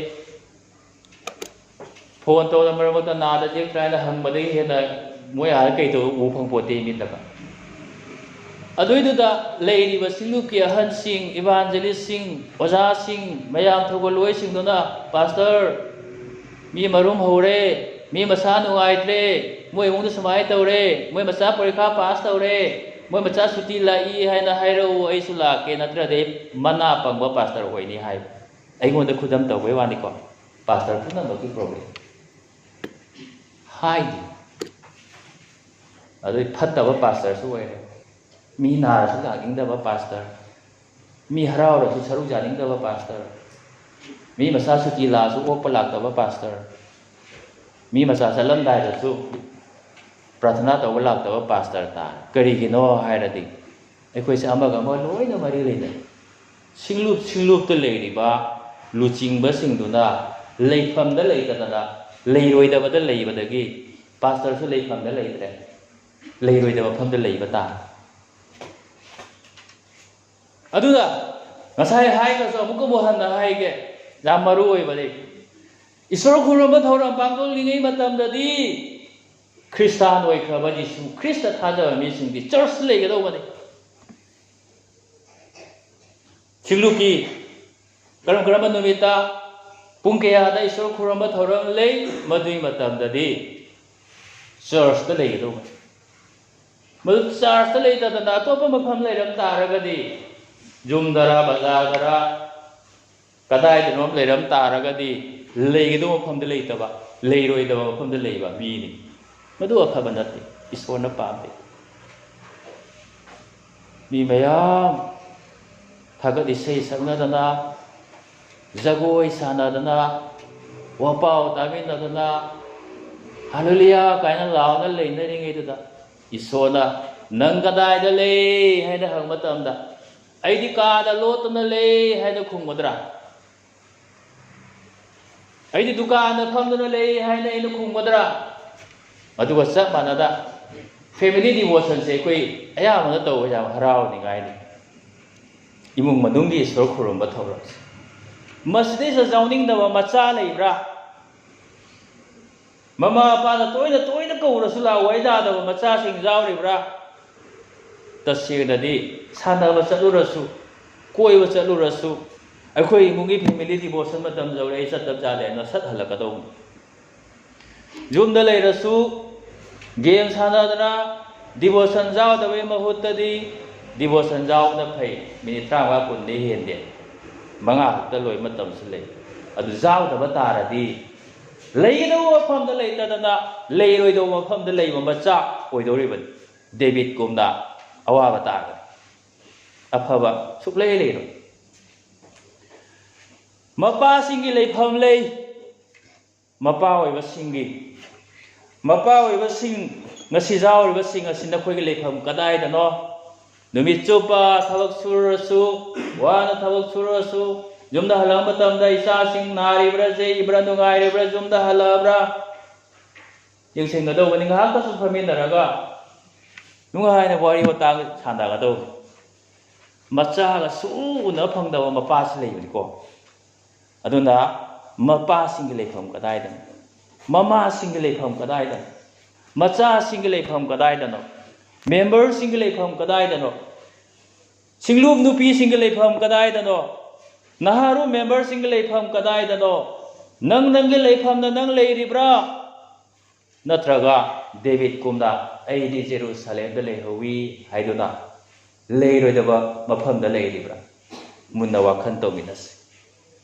Phone ꯇꯧꯗꯅ ꯃꯔꯛ ꯃꯔꯛꯇ ꯅꯥꯗ ꯌꯦꯛꯇ꯭ꯔꯥ ꯍꯥꯏꯅ ꯍꯪꯕꯗꯒꯤ ꯍꯦꯟꯅ ꯃꯣꯏ ꯑꯥꯗ ꯀꯩ ꯇꯧꯕ ꯎ ꯐꯪꯄꯣꯠꯇꯦ ꯃꯤꯠꯅꯒ꯫ ꯑꯗꯨꯏꯗꯨꯗ ꯂꯩꯔꯤꯕ ꯁꯤꯡꯂꯨꯞꯀꯤ ꯑꯍꯟꯁꯤꯡ, evangelist ꯁꯤꯡ, ꯑꯣꯖꯥꯁꯤꯡ, ꯃꯌꯥꯝ ꯊꯧꯒꯜꯂꯣꯏꯁꯤꯡꯗꯨꯅ, "Pastor, ꯃꯤ ꯃꯔꯨꯝ ꯍꯧꯔꯦ, ꯃꯤ ꯃꯁꯥ ꯅꯨꯡꯉꯥꯏꯇ꯭ꯔꯦ, ꯃꯣꯏ ꯏꯃꯨꯡꯗ ꯁꯨꯃꯥꯏꯅ ꯇꯧꯔꯦ, ꯃꯣꯏ ꯃꯆꯥ ꯄꯔꯤꯈꯥ pass ꯇꯧꯔꯦ, ꯃꯣꯏ ꯃꯆꯥ ꯁꯨꯇꯤ ꯂꯥꯛꯏ ꯍꯥꯏꯅ ꯍꯥꯏꯔꯛꯎ, ꯑꯩꯁꯨ ꯂꯥꯛꯀꯦ, ꯅꯠꯇ꯭ꯔꯗꯤ ꯑꯩ ꯃꯅꯥ ꯄꯪꯕ pastor ꯑꯣꯏꯅꯤ" ꯍꯥꯏꯕ꯫ ꯑꯩꯉꯣꯟꯗ ꯈꯨꯗꯝ ꯇꯧꯕꯩ ꯋꯥꯅꯤꯀꯣ, pastor ꯄꯨꯝꯅꯃꯛꯀꯤ problem꯫ ꯍꯥꯏꯗꯤ, ꯑꯗꯨꯏ ꯐꯠꯇꯕ pastor ꯁꯨ ꯑꯣꯏꯔꯦ꯫ ꯃꯤ ꯅꯥꯔꯁꯨ ꯂꯥꯛꯅꯤꯡꯗꯕ pastor, ꯃꯤ ꯍꯔꯥꯎꯔꯁꯨ ꯁꯔꯨꯛ ꯌꯥꯅꯤꯡꯗꯕ pastor, ꯃꯤ ꯃꯆꯥ ꯁꯨꯇꯤ ꯂꯥꯛꯑꯁꯨ ꯑꯣꯛꯄ ꯂꯥꯛꯇꯕ pastor, ꯃꯤ ꯃꯆꯥ ꯆꯠꯂꯝꯗꯥꯏꯗꯁꯨ ꯄ꯭ꯔꯥꯊꯅꯥ ꯇꯧꯕ ꯂꯥꯛꯇꯕ ꯄꯥꯁꯇꯔ ꯇꯥꯔꯦ꯫ ꯀꯔꯤꯒꯤꯅꯣ ꯍꯥꯏꯔꯗꯤ ꯑꯩꯈꯣꯏꯁꯦ ꯑꯃꯒ ꯑꯃꯒ ꯂꯣꯏꯅ ꯃꯔꯤ ꯂꯩꯅꯩ꯫ ꯁꯤꯡꯂꯨꯞ ꯁꯤꯡꯂꯨꯞꯇ ꯂꯩꯔꯤꯕ ꯂꯨꯆꯤꯡꯕꯁꯤꯡꯗꯨꯅ ꯂꯩꯐꯝꯗ ꯂꯩꯇꯗꯅ ꯂꯩꯔꯣꯏꯗꯕꯗ ꯂꯩꯕꯗꯒꯤ ꯄꯥꯁꯇꯔꯁꯨ ꯂꯩꯐꯝꯗ ꯂꯩꯇ꯭ꯔꯦ, ꯂꯩꯔꯣꯏꯗꯕ ꯃꯐꯝꯗ ꯂꯩꯕ ꯇꯥꯔꯦ꯫ ꯑꯗꯨꯅ ꯉꯁꯥꯏ ꯍꯥꯏꯈ꯭ꯔꯁꯨ ꯑꯃꯨꯛꯀꯕꯨ ꯍꯟꯅ ꯍꯥꯏꯒꯦ, ꯌꯥꯝ ꯃꯔꯨ ꯑꯣꯏꯕꯅꯤ꯫ ꯏꯁꯣꯔ ꯈꯨꯔꯨꯝꯕ ꯊꯧꯔꯝ ꯄꯥꯡꯊꯣꯛꯂꯤꯉꯩ ꯃꯇꯝꯗꯗꯤ ꯈ꯭ꯔꯤꯁꯇꯥꯟ ꯑꯣꯏꯈ꯭ꯔꯕ ꯖꯤꯁꯨ ꯈ꯭ꯔꯤꯁꯇ ꯊꯥꯖꯕ ꯃꯤꯁꯤꯡꯗꯤ ꯆꯔꯆ ꯂꯩꯒꯗꯧꯕꯅꯤ꯫ ꯁꯤꯡꯂꯨꯞꯀꯤ ꯀꯔꯝ ꯀꯔꯝꯕ ꯅꯨꯃꯤꯠꯇ ꯄꯨꯡ ꯀꯌꯥꯗ ꯏꯁꯣꯔ ꯈꯨꯔꯨꯝꯕ ꯊꯧꯔꯝ ꯂꯩ, ꯃꯗꯨꯒꯤ ꯃꯇꯝꯗꯗꯤ ꯆꯔꯆꯇ ꯂꯩꯒꯗꯧꯕꯅꯤ꯫ ꯃꯗꯨ ꯆꯔꯆꯇ ꯂꯩꯇꯗꯅ ꯑꯇꯣꯞꯄ ꯃꯐꯝ ꯂꯩꯔꯝ ꯇꯥꯔꯒꯗꯤ, ꯌꯨꯝꯗꯔ, ꯕꯖꯥꯔꯗꯔ, ꯀꯗꯥꯏꯗꯅꯣ ꯂꯩꯔꯝ ꯇꯥꯔꯒꯗꯤ, ꯂꯩꯒꯗꯧꯕ ꯃꯐꯝꯗ ꯂꯩꯇꯕ, ꯂꯩꯔꯣꯏꯗꯕ ꯃꯐꯝꯗ ꯂꯩꯕ ꯃꯤꯅꯤ꯫ ꯃꯗꯨ ꯑꯐꯕ ꯅꯠꯇꯦ, ꯏꯁꯣꯔꯅ ꯄꯥꯝꯗꯦ꯫ ꯃꯤ ꯃꯌꯥꯝ ꯊꯥꯒꯠ ꯏꯁꯩ ꯁꯛꯅꯗꯅ, ꯖꯒꯣꯏ ꯁꯥꯟꯅꯗꯅ, ꯋꯥꯄꯥꯎ ꯇꯥꯃꯤꯟꯅꯗꯅ, "ꯍꯜꯂꯦꯂꯨꯌꯥ" ꯀꯥꯏꯅ ꯂꯥꯎꯅ ꯂꯩꯅꯔꯤꯉꯩꯗꯨꯗ, ꯏꯁꯣꯔꯅ "ꯅꯪ ꯀꯗꯥꯏꯗ ꯂꯩ?" ꯍꯥꯏꯅ ꯍꯪꯕ ꯃꯇꯝꯗ, "ꯑꯩꯗꯤ ꯀꯥꯗ ꯂꯣꯠꯇꯨꯅ ꯂꯩ" ꯍꯥꯏꯅ ꯈꯨꯝꯒꯗ꯭ꯔꯥ? "ꯑꯩꯗꯤ ꯗꯨꯀꯥꯟꯗ ꯐꯝꯗꯨꯅ ꯂꯩ" ꯍꯥꯏꯅ ꯑꯩꯅ ꯈꯨꯝꯒꯗ꯭ꯔꯥ? ꯑꯗꯨꯒ ꯆꯞ ꯃꯥꯟꯅꯅ family devotionꯁꯦ ꯑꯩꯈꯣꯏ ꯑꯌꯥꯝꯕꯅ ꯇꯧꯕ ꯌꯥꯝ ꯍꯔꯥꯎꯅꯤꯡꯉꯥꯏꯅꯤ꯫ ꯏꯃꯨꯡ ꯃꯅꯨꯡꯒꯤ ꯏꯁꯣꯔ ꯈꯨꯔꯨꯝꯕ ꯊꯧꯔꯝꯁꯦ꯫ ꯃꯁꯤꯗꯩꯁꯤꯗ ꯌꯥꯎꯅꯤꯡꯗꯕ ꯃꯆꯥ ꯂꯩꯕ꯭ꯔꯥ? ꯃꯃꯥ ꯃꯄꯥꯅ ꯇꯣꯏꯅ ꯇꯣꯏꯅ ꯀꯧꯔꯁꯨ ꯂꯥꯛꯑꯣ ꯍꯥꯏ ꯌꯥꯗꯕ ꯃꯆꯥꯁꯤꯡ ꯌꯥꯎꯔꯤꯕ꯭ꯔꯥ? ꯇꯁꯦꯡꯅꯗꯤ ꯁꯥꯟꯅꯕ ꯆꯠꯂꯨꯔꯁꯨ, ꯀꯣꯏꯕ ꯆꯠꯂꯨꯔꯁꯨ, ꯑꯩꯈꯣꯏ ꯏꯃꯨꯡꯒꯤ family devotion ꯃꯇꯝ ꯌꯧꯔꯦ, ꯑꯩ ꯆꯠꯇꯕ ꯌꯥꯗꯦ ꯍꯥꯏꯅ ꯁꯠ ꯍꯜꯂꯛꯀꯗꯧꯕꯅꯤ꯫ ꯌꯨꯝꯗ ꯂꯩꯔꯁꯨ game ꯁꯥꯟꯅꯗꯅ devotion ꯌꯥꯎꯗꯕꯒꯤ ꯃꯍꯨꯠꯇꯗꯤ devotion ꯌꯥꯎꯕꯅ ꯐꯩ꯫ Minute ꯇꯔꯥꯃꯉꯥ ꯀꯨꯟꯗꯤ ꯍꯦꯟꯗꯦ, ꯃꯉꯥ ꯈꯛꯇ ꯂꯣꯏ ꯃꯇꯝꯁꯨ ꯂꯩ꯫ ꯑꯗꯨ ꯌꯥꯎꯗꯕ ꯇꯥꯔꯗꯤ ꯂꯩꯒꯗꯧꯕ ꯃꯐꯝꯗ ꯂꯩꯇꯗꯅ ꯂꯩꯔꯣꯏꯗꯧꯕ ꯃꯐꯝꯗ ꯂꯩꯕ ꯃꯆꯥ ꯑꯣꯏꯗꯧꯔꯤꯕꯅꯤ꯫ ꯗꯦꯕꯤꯠꯀꯨꯝꯅ ꯑꯋꯥꯕ ꯇꯥꯒꯅꯤ꯫ ꯑꯐꯕ ꯁꯨꯛꯂꯩ ꯂꯩꯔꯣꯏ꯫ ꯃꯄꯥꯁꯤꯡꯒꯤ ꯂꯩꯐꯝ ꯂꯩ꯫ ꯃꯄꯥ ꯑꯣꯏꯕꯁꯤꯡꯒꯤ, ꯃꯄꯥ ꯑꯣꯏꯕꯁꯤꯡ ꯉꯁꯤ ꯌꯥꯎꯔꯤꯕꯁꯤꯡ ꯑꯁꯤ ꯅꯈꯣꯏꯒꯤ ꯂꯩꯐꯝ ꯀꯗꯥꯏꯗꯅꯣ? ꯅꯨꯃꯤꯠ ꯆꯨꯞꯄ ꯊꯕꯛ ꯁꯨꯔꯁꯨ, ꯋꯥꯅ ꯊꯕꯛ ꯁꯨꯔꯁꯨ, ꯌꯨꯝꯗ ꯍꯜꯂꯛꯄ ꯃꯇꯝꯗ ꯏꯆꯥꯁꯤꯡ ꯅꯥꯔꯤꯕ꯭ꯔꯥ, ꯆꯩꯕ꯭ꯔꯥ, ꯅꯨꯡꯉꯥꯏꯔꯤꯕ꯭ꯔꯥ, ꯌꯨꯝꯗ ꯍꯜꯂꯛꯑꯕ꯭ꯔꯥ ꯌꯦꯡꯁꯤꯟꯒꯗꯧꯕꯅꯤ꯫ ꯉꯥꯏꯍꯥꯛꯇꯁꯨ ꯐꯝꯃꯤꯟꯅꯔꯒ ꯅꯨꯡꯉꯥꯏꯅ ꯋꯥꯔꯤ ꯋꯥꯇꯥꯏ ꯁꯥꯟꯅꯒꯗꯧꯕꯅꯤ꯫ ꯃꯆꯥꯒ ꯁꯨ ꯎꯅꯕ ꯐꯪꯗꯕ ꯃꯄꯥꯁꯨ ꯂꯩꯕꯅꯤꯀꯣ꯫ ꯑꯗꯨꯅ ꯃꯄꯥꯁꯤꯡꯒꯤ ꯂꯩꯐꯝ ꯀꯗꯥꯏꯗꯅꯣ? ꯃꯃꯥꯁꯤꯡꯒꯤ ꯂꯩꯐꯝ ꯀꯗꯥꯏꯗꯅꯣ? ꯃꯆꯥꯁꯤꯡꯒꯤ ꯂꯩꯐꯝ ꯀꯗꯥꯏꯗꯅꯣ? ꯃꯦꯝꯕꯔꯁꯤꯡꯒꯤ ꯂꯩꯐꯝ ꯀꯗꯥꯏꯗꯅꯣ? ꯁꯤꯡꯂꯨꯞ ꯅꯨꯄꯤꯁꯤꯡꯒꯤ ꯂꯩꯐꯝ ꯀꯗꯥꯏꯗꯅꯣ? ꯅꯍꯥꯔꯣꯜ ꯃꯦꯝꯕꯔꯁꯤꯡꯒꯤ ꯂꯩꯐꯝ ꯀꯗꯥꯏꯗꯅꯣ? ꯅꯪ ꯅꯪꯒꯤ ꯂꯩꯐꯝꯗ ꯅꯪ ꯂꯩꯔꯤꯕ꯭ꯔꯥ? ꯅꯠꯇ꯭ꯔꯒ ꯗꯦꯕꯤꯠꯀꯨꯝꯅ "ꯑꯩꯗꯤ ꯖꯦꯔꯨꯁꯥꯂꯦꯝꯗ ꯂꯩꯍꯧꯋꯤ" ꯍꯥꯏꯗꯨꯅ ꯂꯩꯔꯣꯏꯗꯕ ꯃꯐꯝꯗ ꯂꯩꯔꯤꯕ꯭ꯔꯥ? ꯃꯨꯟꯅ ꯋꯥꯈꯜ ꯇꯧꯃꯤꯟꯅꯁꯤ꯫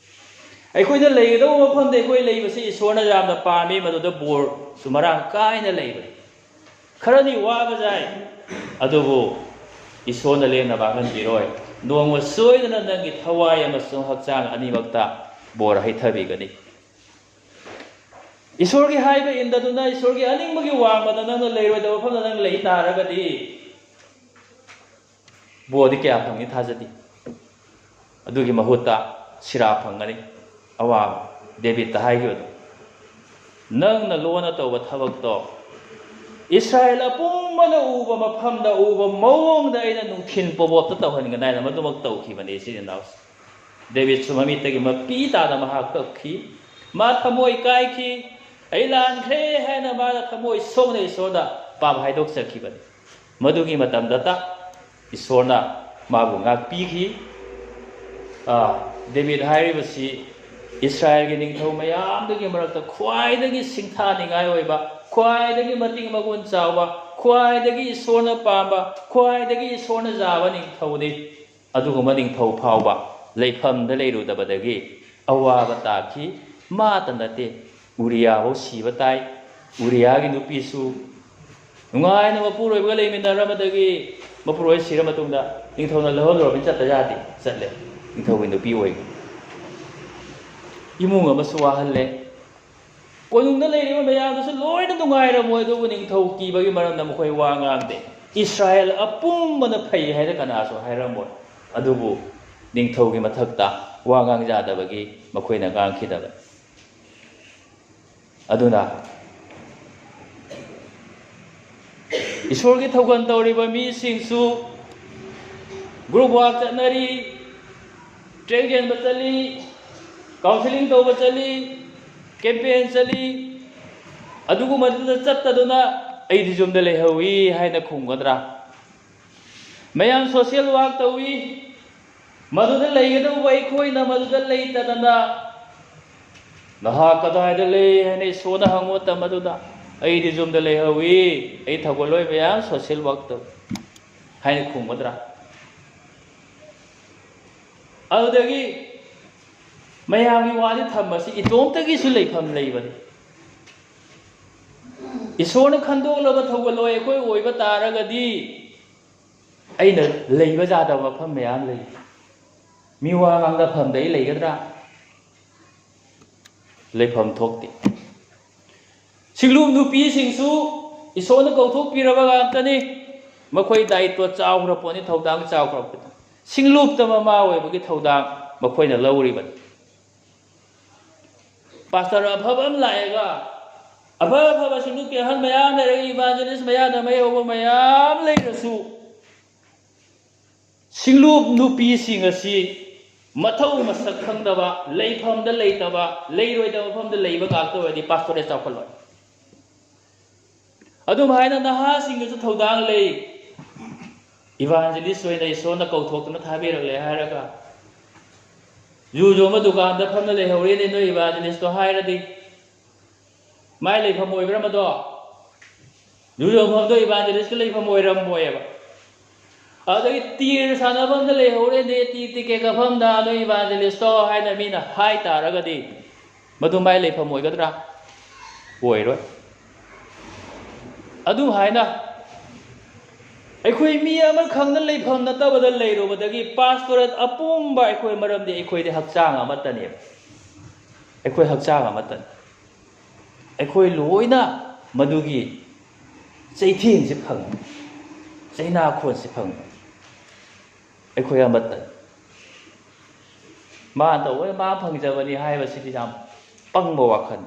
ꯑꯩꯈꯣꯏꯅ ꯂꯩꯒꯗꯧꯕ ꯃꯐꯝꯗ ꯑꯩꯈꯣꯏ ꯂꯩꯕꯁꯤ ꯏꯁꯣꯔꯅ ꯌꯥꯝꯅ ꯄꯥꯝꯃꯤ, ꯃꯗꯨꯗ ꯕꯣꯔꯁꯨ ꯃꯔꯥꯡ ꯀꯥꯏꯅ ꯂꯩꯕꯅꯤ꯫ ꯈꯔꯅꯤ ꯋꯥꯕ ꯌꯥꯏ, ꯑꯗꯨꯕꯨ ꯏꯁꯣꯔꯅ ꯂꯦꯝꯅ ꯃꯥꯡꯍꯟꯕꯤꯔꯣꯏ꯫ ꯅꯣꯡꯃ ꯁꯣꯏꯗꯅ ꯅꯪꯒꯤ ꯊꯋꯥꯏ ꯑꯃꯁꯨꯡ ꯍꯛꯆꯥꯡ ꯑꯅꯤꯃꯛꯇ ꯕꯣꯔ ꯍꯩꯊꯕꯤꯒꯅꯤ꯫ ꯏꯁꯣꯔꯒꯤ ꯍꯥꯏꯕ ꯏꯟꯗꯗꯨꯅ ꯏꯁꯣꯔꯒꯤ ꯑꯅꯤꯡꯕꯒꯤ ꯋꯥꯡꯃꯗ ꯅꯪꯅ ꯂꯩꯔꯣꯏꯗꯕ ꯃꯐꯝꯗ ꯅꯪ ꯂꯩ ꯇꯥꯔꯒꯗꯤ, ꯕꯣꯔꯗꯤ ꯀꯌꯥ ꯐꯪꯅꯤ ꯊꯥꯖꯗꯦ꯫ ꯑꯗꯨꯒꯤ ꯃꯍꯨꯠꯇ ꯁꯤꯔꯥ ꯐꯪꯒꯅꯤ꯫ ꯑꯋꯥꯕ ꯗꯦꯕꯤꯠꯇ ꯍꯥꯏꯈꯤꯕꯗꯣ, "ꯅꯪꯅ ꯂꯣꯟꯅ ꯇꯧꯕ ꯊꯕꯛꯇꯣ ꯏꯁꯔꯥꯌꯦꯜ ꯑꯄꯨꯝꯕꯅ ꯎꯕ ꯃꯐꯝꯗ, ꯎꯕ ꯃꯑꯣꯡꯗ ꯑꯩꯅ ꯅꯨꯡꯊꯤꯜ ꯄꯣꯕꯣꯞꯇ ꯇꯧꯍꯟꯒꯅꯤ" ꯍꯥꯏꯅ ꯃꯗꯨꯃꯛ ꯇꯧꯈꯤꯕꯅꯤ, ꯏꯆꯤꯟ ꯏꯅꯥꯎꯁꯦ꯫ ꯗꯦꯕꯤꯠꯁꯨ ꯃꯃꯤꯠꯇꯒꯤ ꯃꯄꯤ ꯇꯥꯅ ꯃꯍꯥꯛ ꯀꯞꯈꯤ꯫ ꯃꯥ ꯊꯃꯣꯏ ꯀꯥꯏꯈꯤ꯫ "ꯑꯩ ꯂꯥꯟꯈ꯭ꯔꯦ" ꯍꯥꯏꯅ ꯃꯥꯅ ꯊꯃꯣꯏ ꯁꯣꯛꯅ ꯏꯁꯣꯔꯗ ꯄꯥꯞ ꯍꯥꯏꯗꯣꯛꯆꯈꯤꯕꯅꯤ꯫ ꯃꯗꯨꯒꯤ ꯃꯇꯝꯗꯇ ꯏꯁꯣꯔꯅ ꯃꯥꯕꯨ ꯉꯥꯛꯄꯤꯈꯤ꯫ ꯑꯥ, ꯗꯦꯕꯤꯠ ꯍꯥꯏꯔꯤꯕꯁꯤ ꯏꯁꯔꯥꯌꯦꯜꯒꯤ ꯅꯤꯡꯊꯧ ꯃꯌꯥꯝꯗꯨꯒꯤ ꯃꯔꯛꯇ ꯈ꯭ꯋꯥꯏꯗꯒꯤ ꯁꯤꯡꯊꯥꯅꯤꯡꯉꯥꯏ ꯑꯣꯏꯕ, ꯈ꯭ꯋꯥꯏꯗꯒꯤ ꯃꯇꯤꯛ ꯃꯒꯨꯟ ꯆꯥꯎꯕ, ꯈ꯭ꯋꯥꯏꯗꯒꯤ ꯏꯁꯣꯔꯅ ꯄꯥꯝꯕ, ꯈ꯭ꯋꯥꯏꯗꯒꯤ ꯏꯁꯣꯔꯅ ꯌꯥꯕ ꯅꯤꯡꯊꯧꯅꯤ꯫ ꯑꯗꯨꯒꯨꯝꯕ ꯅꯤꯡꯊꯧ ꯐꯥꯎꯕ ꯂꯩꯐꯝꯗ ꯂꯩꯔꯨꯗꯕꯗꯒꯤ ꯑꯋꯥꯕ ꯇꯥꯈꯤ꯫ ꯃꯥꯇ ꯅꯠꯇꯦ, ꯎꯔꯤꯌꯥ ꯐꯥꯎ ꯁꯤꯕ ꯇꯥꯏ꯫ ꯎꯔꯤꯌꯥꯒꯤ ꯅꯨꯄꯤꯁꯨ ꯅꯨꯡꯉꯥꯏꯅ ꯃꯄꯨꯔꯣꯏꯕꯒ ꯂꯩꯃꯤꯟꯅꯔꯝꯕꯗꯒꯤ ꯃꯄꯨꯔꯣꯏꯕ ꯁꯤꯔ ꯃꯇꯨꯡꯗ ꯅꯤꯡꯊꯧꯅ ꯂꯧꯍꯜꯂꯨꯔꯕꯅꯤ, ꯆꯠꯇ ꯌꯥꯗꯦ, ꯆꯠꯂꯦ꯫ ꯅꯤꯡꯊꯧꯒꯤ ꯅꯨꯄꯤ ꯑꯣꯏ꯫ ꯏꯃꯨꯡ ꯑꯃꯁꯨ ꯋꯥꯍꯜꯂꯦ꯫ ꯀꯣꯅꯨꯡꯗ ꯂꯩꯔꯤꯕ ꯃꯌꯥꯝꯗꯨꯁꯨ ꯂꯣꯏꯅ ꯅꯨꯡꯉꯥꯏꯔꯝꯃꯣꯏ, ꯑꯗꯨꯕꯨ ꯅꯤꯡꯊꯧ ꯀꯤꯕꯒꯤ ꯃꯔꯝꯅ ꯃꯈꯣꯏ ꯋꯥ ꯉꯥꯡꯗꯦ꯫ ꯏꯁꯔꯥꯌꯦꯜ ꯑꯄꯨꯝꯕꯅ ꯐꯩ ꯍꯥꯏꯅ ꯀꯅꯥꯁꯨ ꯍꯥꯏꯔꯝꯃꯣꯏ꯫ ꯑꯗꯨꯕꯨ ꯅꯤꯡꯊꯧꯒꯤ ꯃꯊꯛꯇ ꯋꯥ ꯉꯥꯡ ꯌꯥꯗꯕꯒꯤ ꯃꯈꯣꯏꯅ ꯉꯥꯡꯈꯤꯗꯕꯅꯤ꯫ ꯑꯗꯨꯅ ꯏꯁꯣꯔꯒꯤ ꯊꯧꯒꯜ ꯇꯧꯔꯤꯕ ꯃꯤꯁꯤꯡꯁꯨ group work ꯆꯠꯅꯔꯤ, ꯇ꯭ꯔꯦꯡ ꯆꯦꯟꯕ ꯆꯠꯂꯤ, counselling ꯇꯧꯕ ꯆꯠꯂꯤ, campaign ꯆꯠꯂꯤ, ꯑꯗꯨꯒꯨꯝꯕꯗꯨꯗ ꯆꯠꯇꯗꯨꯅ "ꯑꯩꯗꯤ ꯌꯨꯝꯗ ꯂꯩꯍꯧꯏ" ꯍꯥꯏꯅ ꯈꯨꯝꯒꯗ꯭ꯔꯥ? ꯃꯌꯥꯝ social work ꯇꯧꯏ, ꯃꯗꯨꯗ ꯂꯩꯒꯗꯧꯕ ꯑꯩꯈꯣꯏꯅ ꯃꯗꯨꯗ ꯂꯩꯇꯗꯅ "ꯅꯍꯥꯛ ꯀꯗꯥꯏꯗ ꯂꯩ?" ꯍꯥꯏꯅ ꯏꯁꯣꯔꯅ ꯍꯪꯕ ꯃꯇꯝ ꯑꯗꯨꯗ "ꯑꯩꯗꯤ ꯌꯨꯝꯗ ꯂꯩꯍꯧꯏ, ꯑꯩ ꯊꯧꯒꯜꯂꯣꯏ ꯃꯌꯥꯝ social work ꯇꯧꯏ" ꯍꯥꯏꯅ ꯈꯨꯝꯒꯗ꯭ꯔꯥ? ꯑꯗꯨꯗꯒꯤ ꯃꯌꯥꯝꯒꯤ ꯋꯥꯗꯤ ꯊꯝꯃꯁꯤ, ꯏꯇꯣꯝꯇꯒꯤꯁꯨ ꯂꯩꯐꯝ ꯂꯩꯕꯅꯤ꯫ ꯏꯁꯣꯔꯅ ꯈꯟꯗꯣꯛꯂꯕ ꯊꯧꯒꯜꯂꯣꯏ ꯑꯩꯈꯣꯏ ꯑꯣꯏꯕ ꯇꯥꯔꯒꯗꯤ, ꯑꯩꯅ ꯂꯩꯕ ꯌꯥꯗꯕ ꯃꯐꯝ ꯃꯌꯥꯝ ꯂꯩ꯫ ꯃꯤ ꯋꯥ ꯉꯥꯡꯅꯐꯝꯗ ꯑꯩ ꯂꯩꯒꯗ꯭ꯔꯥ? ꯂꯩꯐꯝ ꯊꯣꯛꯇꯦ꯫ ꯁꯤꯡꯂꯨꯞ ꯅꯨꯄꯤꯁꯤꯡꯁꯨ ꯏꯁꯣꯔꯅ ꯀꯧꯊꯣꯛꯄꯤꯔꯕ ꯉꯥꯛꯇꯅꯤ꯫ ꯃꯈꯣꯏ ꯗꯥꯌꯤꯠꯇꯣ ꯆꯥꯎꯈ꯭ꯔ ꯄꯣꯠꯅꯤ, ꯊꯧꯗꯥꯡ ꯆꯥꯎꯈ꯭ꯔ ꯄꯣꯠꯅꯤ꯫ ꯁꯤꯡꯂꯨꯞꯇ ꯃꯃꯥ ꯑꯣꯏꯕꯒꯤ ꯊꯧꯗꯥꯡ ꯃꯈꯣꯏꯅ ꯂꯧꯔꯤꯕꯅꯤ꯫ ꯄꯥꯁꯇꯔ ꯑꯐꯕ ꯑꯃ ꯂꯥꯛꯑꯦꯒ, ꯑꯐ ꯑꯐꯕ ꯁꯤꯡꯂꯨꯞꯀꯤ ꯑꯍꯜ ꯃꯌꯥꯝ ꯂꯩꯔꯒ, evangelist ꯃꯌꯥꯗ ꯃꯩ ꯍꯧꯕ ꯃꯌꯥꯝ ꯂꯩꯔꯁꯨ, ꯁꯤꯡꯂꯨꯞ ꯅꯨꯄꯤꯁꯤꯡ ꯑꯁꯤ ꯃꯊꯧ ꯃꯁꯛ ꯈꯪꯗꯕ, ꯂꯩꯐꯝꯗ ꯂꯩꯇꯕ, ꯂꯩꯔꯣꯏꯗꯕ ꯃꯐꯝꯗ ꯂꯩꯕ ꯉꯥꯛꯇ ꯑꯣꯏꯔꯗꯤ ꯄꯥꯁꯇꯣꯔꯦꯠ ꯆꯥꯎꯈꯠꯂꯣꯏ꯫ ꯑꯗꯨꯝ ꯍꯥꯏꯅ ꯅꯍꯥꯁꯤꯡꯒꯤꯁꯨ ꯊꯧꯗꯥꯡ ꯂꯩ꯫ Evangelist ꯑꯣꯏꯅ ꯏꯁꯣꯔꯅ ꯀꯧꯊꯣꯛꯇꯨꯅ ꯊꯥꯕꯤꯔꯛꯂꯦ ꯍꯥꯏꯔꯒ, "ꯌꯨ ꯌꯣꯟꯕ ꯗꯨꯀꯥꯟꯗ ꯐꯝꯅ ꯂꯩꯍꯧꯔꯦꯅꯦ ꯅꯣꯏ evangelist ꯇꯣ" ꯍꯥꯏꯔꯗꯤ, ꯃꯥꯏ ꯂꯩꯐꯝ ꯑꯣꯏꯕ꯭ꯔꯥ ꯃꯗꯣ? ꯌꯨ ꯌꯣꯟꯐꯝꯗꯣ evangelist ꯀꯤ ꯂꯩꯐꯝ ꯑꯣꯏꯔꯝꯃꯣꯏꯕ꯫ ꯑꯗꯨꯗꯒꯤ ꯇꯤꯔ ꯁꯥꯟꯅꯐꯝꯗ ꯂꯩꯍꯧꯔꯦꯅꯦ, ꯇꯤ-, ticket ꯀꯛꯐꯝꯗ ꯅꯣꯏ evangelist ꯇꯣ ꯍꯥꯏꯅ ꯃꯤꯅ ꯍꯥꯏ ꯇꯥꯔꯒꯗꯤ, ꯃꯗꯨ ꯃꯥꯏ ꯂꯩꯐꯝ ꯑꯣꯏꯒꯗ꯭ꯔꯥ? ꯑꯣꯏꯔꯣꯏ꯫ ꯑꯗꯨꯝ ꯍꯥꯏꯅ ꯑꯩꯈꯣꯏ ꯃꯤ ꯑꯃꯈꯛꯅ ꯂꯩꯐꯝ ꯅꯠꯇꯕꯗ ꯂꯩꯔꯨꯕꯗꯒꯤ ꯄꯥꯁꯇꯣꯔꯦꯠ ꯑꯄꯨꯝꯕ ꯑꯩꯈꯣꯏ, ꯃꯔꯝꯗꯤ ꯑꯩꯈꯣꯏꯗꯤ ꯍꯛꯆꯥꯡ ꯑꯃꯠꯇꯅꯦꯕ꯫ ꯑꯩꯈꯣꯏ ꯍꯛꯆꯥꯡ ꯑꯃꯠꯇꯅꯤ꯫ ꯑꯩꯈꯣꯏ ꯂꯣꯏꯅ ꯃꯗꯨꯒꯤ ꯆꯩꯊꯦꯡꯁꯤ ꯐꯪꯉꯤ, ꯆꯩꯅꯥꯈꯣꯟꯁꯤ ꯐꯪꯉꯤ꯫ ꯑꯩꯈꯣꯏ ꯑꯃꯠꯇ ꯃꯥ ꯇꯧꯕꯅ ꯃꯥ ꯐꯪꯖꯕꯅꯤ ꯍꯥꯏꯕꯁꯤꯗꯤ ꯌꯥꯝ ꯄꯪꯕ ꯋꯥꯈꯜ꯫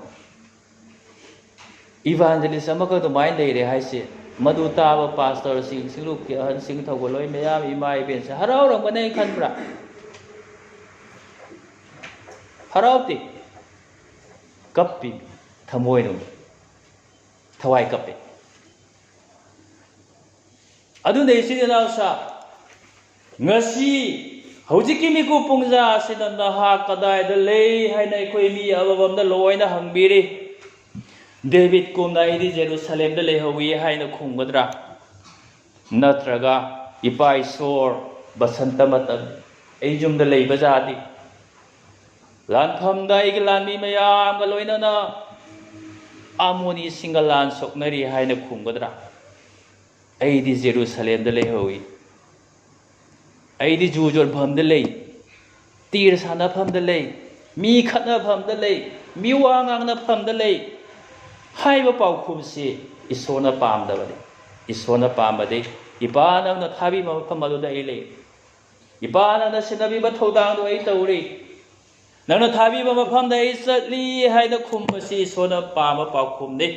ꯏꯚꯥꯟꯖꯦꯂꯤꯁ ꯑꯃꯈꯛ ꯑꯗꯨꯃꯥꯏꯅ ꯂꯩꯔꯦ ꯍꯥꯏꯁꯦ, ꯃꯗꯨ ꯇꯥꯕ ꯄꯥꯁꯇꯔꯁꯤꯡ, ꯁꯤꯡꯂꯨꯞꯀꯤ ꯑꯍꯟꯁꯤꯡ, ꯊꯧꯒꯜꯂꯣꯏ ꯃꯌꯥꯝ, ꯏꯃꯥ ꯏꯕꯦꯟꯁꯦ ꯍꯔꯥꯎꯔꯝꯒꯅꯤ ꯈꯟꯕ꯭ꯔꯥ? ꯍꯔꯥꯎꯗꯦ, ꯀꯞꯄꯤ, ꯊꯃꯣꯏꯅꯨꯡ ꯊꯋꯥꯏ ꯀꯞꯄꯤ꯫ ꯑꯗꯨꯅ ꯏꯆꯤꯟ ꯏꯅꯥꯎꯁꯥ, ꯉꯁꯤ ꯍꯧꯖꯤꯛꯀꯤ ꯃꯤꯀꯨꯞ ꯄꯨꯡꯖꯥ ꯑꯁꯤꯗ ꯅꯍꯥꯛ ꯀꯗꯥꯏꯗ ꯂꯩ ꯍꯥꯏꯅ ꯑꯩꯈꯣꯏ ꯃꯤ ꯑꯃꯃꯝꯅ ꯂꯣꯏꯅ ꯍꯪꯕꯤꯔꯤ꯫ ꯗꯦꯕꯤꯠꯀꯨꯝꯅ "ꯑꯩꯗꯤ ꯖꯦꯔꯨꯁꯂꯦꯝꯗ ꯂꯩꯍꯧꯏ" ꯍꯥꯏꯅ ꯈꯨꯝꯒꯗ꯭ꯔꯥ? ꯅꯠꯇ꯭ꯔꯒ "ꯏꯄꯥ ꯏꯁꯣꯔ, ꯕꯁꯟꯇ ꯃꯇꯝ, ꯑꯩ ꯌꯨꯝꯗ ꯂꯩꯕ ꯌꯥꯗꯦ, ꯂꯥꯟꯐꯝꯗ ꯑꯩꯒꯤ ꯂꯥꯟꯃꯤ ꯃꯌꯥꯝꯒ ꯂꯣꯏꯅꯅ ꯑꯃꯣꯅꯤꯁꯤꯡꯒ ꯂꯥꯟ ꯁꯣꯛꯅꯔꯤ" ꯍꯥꯏꯅ ꯈꯨꯝꯒꯗ꯭ꯔꯥ? "ꯑꯩꯗꯤ ꯖꯦꯔꯨꯁꯂꯦꯝꯗ ꯂꯩꯍꯧꯏ, ꯑꯩꯗꯤ ꯖꯨ ꯌꯣꯟꯐꯝꯗ ꯂꯩ, ꯇꯤꯔ ꯁꯥꯟꯅꯐꯝꯗ ꯂꯩ, ꯃꯤ ꯈꯠꯅꯐꯝꯗ ꯂꯩ, ꯃꯤ ꯋꯥ ꯉꯥꯡꯅꯐꯝꯗ ꯂꯩ" ꯍꯥꯏꯕ ꯄꯥꯎꯈꯨꯝꯁꯤ ꯏꯁꯣꯔꯅ ꯄꯥꯝꯗꯕꯅꯤ꯫ ꯏꯁꯣꯔꯅ ꯄꯥꯝꯕꯗꯤ "ꯏꯄꯥ, ꯅꯪꯅ ꯊꯥꯕꯤꯕ ꯃꯐꯝ ꯑꯗꯨꯗ ꯑꯩ ꯂꯩ꯫ ꯏꯄꯥ, ꯅꯪꯅ ꯁꯤꯟꯅꯕꯤꯕ ꯊꯧꯗꯥꯡꯗꯨ ꯑꯩ ꯇꯧꯔꯤ꯫ ꯅꯪꯅ ꯊꯥꯕꯤꯕ ꯃꯐꯝꯗ ꯑꯩ ꯆꯠꯂꯤ" ꯍꯥꯏꯅ ꯈꯨꯝꯕꯁꯤ ꯏꯁꯣꯔꯅ ꯄꯥꯝꯕ ꯄꯥꯎꯈꯨꯝꯅꯤ꯫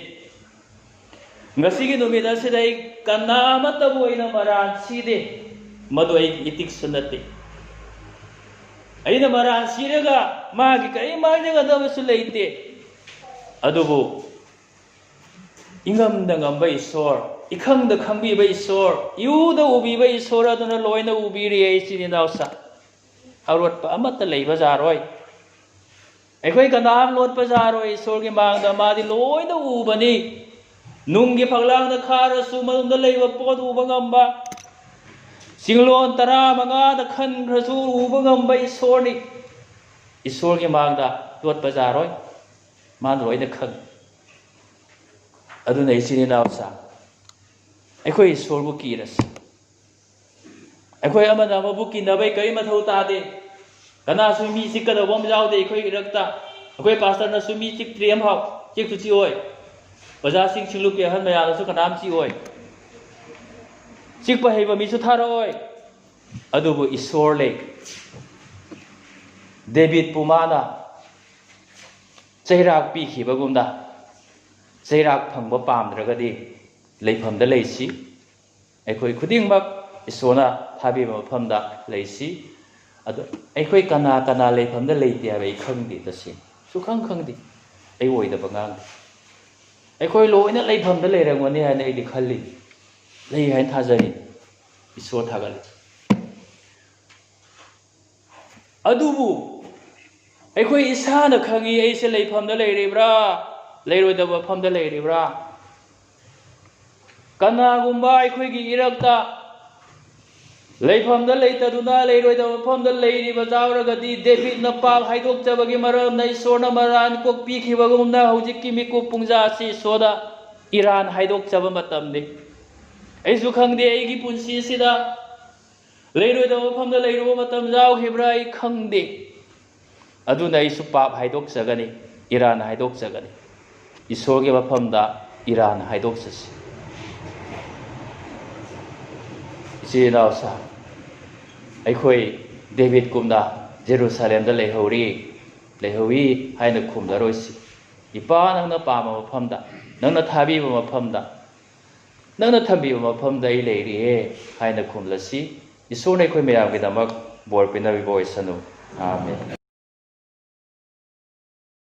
ꯉꯁꯤꯒꯤ ꯅꯨꯃꯤꯠ ꯑꯁꯤꯗ ꯑꯩ ꯀꯅꯥ ꯑꯃꯠꯇꯕꯨ ꯑꯩꯅ ꯃꯔꯥꯟ ꯁꯤꯗꯦ, ꯃꯗꯨ ꯑꯩꯒꯤ ꯏꯇꯤꯛꯁꯨ ꯅꯠꯇꯦ꯫ ꯑꯩꯅ ꯃꯔꯥꯟ ꯁꯤꯔꯒ ꯃꯥꯒꯤ ꯀꯔꯤꯝ ꯃꯥꯡꯖꯒꯗꯕꯁꯨ ꯂꯩꯇꯦ꯫ ꯑꯗꯨꯕꯨ ꯏꯉꯝꯗ ꯉꯝꯕ ꯏꯁꯣꯔ, ꯏꯈꯪꯗ ꯈꯪꯕꯤꯕ ꯏꯁꯣꯔ, ꯏꯎꯗ ꯎꯕꯤꯕ ꯏꯁꯣꯔ ꯑꯗꯨꯅ ꯂꯣꯏꯅ ꯎꯕꯤꯔꯤ, ꯑꯩ ꯏꯆꯤꯟ ꯏꯅꯥꯎꯁꯥ꯫ ꯑꯔꯣꯠꯄ ꯑꯃꯠꯇ ꯂꯩꯕ ꯌꯥꯔꯣꯏ꯫ ꯑꯩꯈꯣꯏ ꯀꯅꯥꯝ ꯂꯣꯠꯄ ꯌꯥꯔꯣꯏ ꯏꯁꯣꯔꯒꯤ ꯃꯥꯡꯗ, ꯃꯥꯗꯤ ꯂꯣꯏꯅ ꯎꯕꯅꯤ꯫ ꯅꯨꯡꯒꯤ ꯐꯛꯂꯥꯡꯗ ꯈꯥꯔꯁꯨ ꯃꯅꯨꯡꯗ ꯂꯩꯕ ꯄꯣꯠ ꯎꯕ ꯉꯝꯕ, ꯆꯤꯡꯂꯣꯟ ꯇꯔꯥ ꯃꯉꯥꯗ ꯈꯟꯈ꯭ꯔꯁꯨ ꯎꯕ ꯉꯝꯕ ꯏꯁꯣꯔꯅꯤ꯫ ꯏꯁꯣꯔꯒꯤ ꯃꯥꯡꯗ ꯂꯣꯠꯄ ꯌꯥꯔꯣꯏ, ꯃꯥꯅ ꯂꯣꯏꯅ ꯈꯪꯉꯤ꯫ ꯑꯗꯨꯅ ꯏꯆꯤꯟ ꯏꯅꯥꯎꯁꯥ, ꯑꯩꯈꯣꯏ ꯏꯁꯣꯔꯕꯨ ꯀꯤꯔꯁꯤ꯫ ꯑꯩꯈꯣꯏ ꯑꯃꯅ ꯑꯃꯕꯨ ꯀꯤꯅꯕꯩ ꯀꯔꯤ ꯃꯊꯧ ꯇꯥꯗꯦ꯫ ꯀꯅꯥꯁꯨ ꯃꯤ ꯆꯤꯛꯀꯗꯧꯕ ꯑꯃ ꯌꯥꯎꯗꯦ ꯑꯩꯈꯣꯏ ꯏꯔꯛꯇ꯫ ꯑꯩꯈꯣꯏ ꯄꯥꯁꯇꯔꯅꯁꯨ ꯃꯤ ꯆꯤꯛꯇ꯭ꯔꯤ ꯑꯃꯐꯥꯎ꯫ ꯆꯤꯛꯁꯨ ꯆꯤꯛꯑꯣꯏ꯫ ꯑꯣꯖꯥꯁꯤꯡ, ꯁꯤꯡꯂꯨꯞꯀꯤ ꯑꯍꯜ ꯃꯌꯥꯝꯅꯁꯨ ꯀꯅꯥꯝ ꯆꯤꯛꯑꯣꯏ꯫ ꯆꯤꯛꯄ ꯍꯩꯕ ꯃꯤꯁꯨ ꯊꯥꯔꯛꯑꯣꯏ꯫ ꯑꯗꯨꯕꯨ ꯏꯁꯣꯔ ꯂꯩ꯫ ꯗꯦꯕꯤꯠꯄꯨ ꯃꯥꯅ ꯆꯩꯔꯥꯛ ꯄꯤꯈꯤꯕꯒꯨꯝꯅ, ꯆꯩꯔꯥꯛ ꯐꯪꯕ ꯄꯥꯝꯗ꯭ꯔꯒꯗꯤ ꯂꯩꯐꯝꯗ ꯂꯩꯁꯤ꯫ ꯑꯩꯈꯣꯏ ꯈꯨꯗꯤꯡꯃꯛ ꯏꯁꯣꯔꯅ ꯊꯥꯕꯤꯕ ꯃꯐꯝꯗ ꯂꯩꯁꯤ꯫ ꯑꯗꯣ ꯑꯩꯈꯣꯏ ꯀꯅꯥ ꯀꯅꯥ ꯂꯩꯐꯝꯗ ꯂꯩꯇꯦ ꯍꯥꯏꯕ ꯑꯩ ꯈꯪꯗꯦ, ꯇꯁꯦꯡꯅ ꯁꯨꯈꯪ ꯈꯪꯗꯦ꯫ ꯑꯩ ꯑꯣꯏꯗꯕ ꯉꯥꯡꯗꯦ꯫ ꯑꯩꯈꯣꯏ ꯂꯣꯏꯅ ꯂꯩꯐꯝꯗ ꯂꯩꯔꯝꯒꯅꯤ ꯍꯥꯏꯅ ꯑꯩꯗꯤ ꯈꯜꯂꯤ, ꯂꯩ ꯍꯥꯏꯅ ꯊꯥꯖꯔꯤ꯫ ꯏꯁꯣꯔ ꯊꯥꯒꯠꯂꯤ꯫ ꯑꯗꯨꯕꯨ ꯑꯩꯈꯣꯏ ꯏꯁꯥꯅ ꯈꯪꯉꯤ, ꯑꯩꯁꯦ ꯂꯩꯐꯝꯗ ꯂꯩꯔꯤꯕ꯭ꯔꯥ, ꯂꯩꯔꯣꯏꯗꯕ ꯃꯐꯝꯗ ꯂꯩꯔꯤꯕ꯭ꯔꯥ? ꯀꯅꯥꯒꯨꯝꯕ ꯑꯩꯈꯣꯏꯒꯤ ꯏꯔꯛꯇ ꯂꯩꯐꯝꯗ ꯂꯩꯇꯗꯨꯅ ꯂꯩꯔꯣꯏꯗꯕ ꯃꯐꯝꯗ ꯂꯩꯔꯤꯕ ꯌꯥꯎꯔꯒꯗꯤ, ꯗꯦꯕꯤꯠꯅ ꯄꯥꯞ ꯍꯥꯏꯗꯣꯛꯆꯕꯒꯤ ꯃꯔꯝꯅ ꯏꯁꯣꯔꯅ ꯃꯔꯥꯟ ꯀꯣꯛꯄꯤꯈꯤꯕꯒꯨꯝꯅ ꯍꯧꯖꯤꯛꯀꯤ ꯃꯤꯀꯨꯞ ꯄꯨꯡꯖꯥ ꯑꯁꯤ ꯏꯁꯣꯔꯗ ꯏꯔꯥꯟ ꯍꯥꯏꯗꯣꯛꯆꯕ ꯃꯇꯝꯅꯤ꯫ ꯑꯩꯁꯨ ꯈꯪꯗꯦ, ꯑꯩꯒꯤ ꯄꯨꯟꯁꯤ ꯑꯁꯤꯗ ꯂꯩꯔꯣꯏꯗꯕ ꯃꯐꯝꯗ ꯂꯩꯔꯨꯕ ꯃꯇꯝ ꯌꯥꯎꯈꯤꯕ꯭ꯔꯥ ꯑꯩ ꯈꯪꯗꯦ꯫ ꯑꯗꯨꯅ ꯑꯩꯁꯨ ꯄꯥꯞ ꯍꯥꯏꯗꯣꯛꯆꯒꯅꯤ, ꯏꯔꯥꯟ ꯍꯥꯏꯗꯣꯛꯆꯒꯅꯤ꯫ ꯏꯁꯣꯔꯒꯤ ꯃꯐꯝꯗ ꯏꯔꯥꯟ ꯍꯥꯏꯗꯣꯛꯆꯁꯤ꯫ ꯏꯆꯤꯜ ꯏꯅꯥꯎꯁꯥ, ꯑꯩꯈꯣꯏ ꯗꯦꯕꯤꯠꯀꯨꯝꯅ ꯖꯦꯔꯨꯁꯥꯂꯦꯝꯗ ꯂꯩꯍꯧꯔꯤ, ꯂꯩꯍꯧꯏ ꯍꯥꯏꯅ ꯈꯨꯝꯂꯔꯣꯏꯁꯤ꯫ ꯏꯄꯥ, ꯅꯪꯅ ꯄꯥꯝꯕ ꯃꯐꯝꯗ, ꯅꯪꯅ ꯊꯥꯕꯤꯕ ꯃꯐꯝꯗ, ꯅꯪꯅ ꯊꯝꯕꯤꯕ ꯃꯐꯝꯗ ꯑꯩ ꯂꯩꯔꯤꯌꯦ ꯍꯥꯏꯅ ꯈꯨꯝꯂꯁꯤ꯫ ꯏꯁꯣꯔꯅ ꯑꯩꯈꯣꯏ ꯃꯌꯥꯝꯒꯤꯗꯃꯛ ꯕꯣꯔ ꯄꯤꯅꯕꯤꯕ ꯑꯣꯏꯁꯅꯨ꯫ ꯑꯥꯃꯦꯟ꯫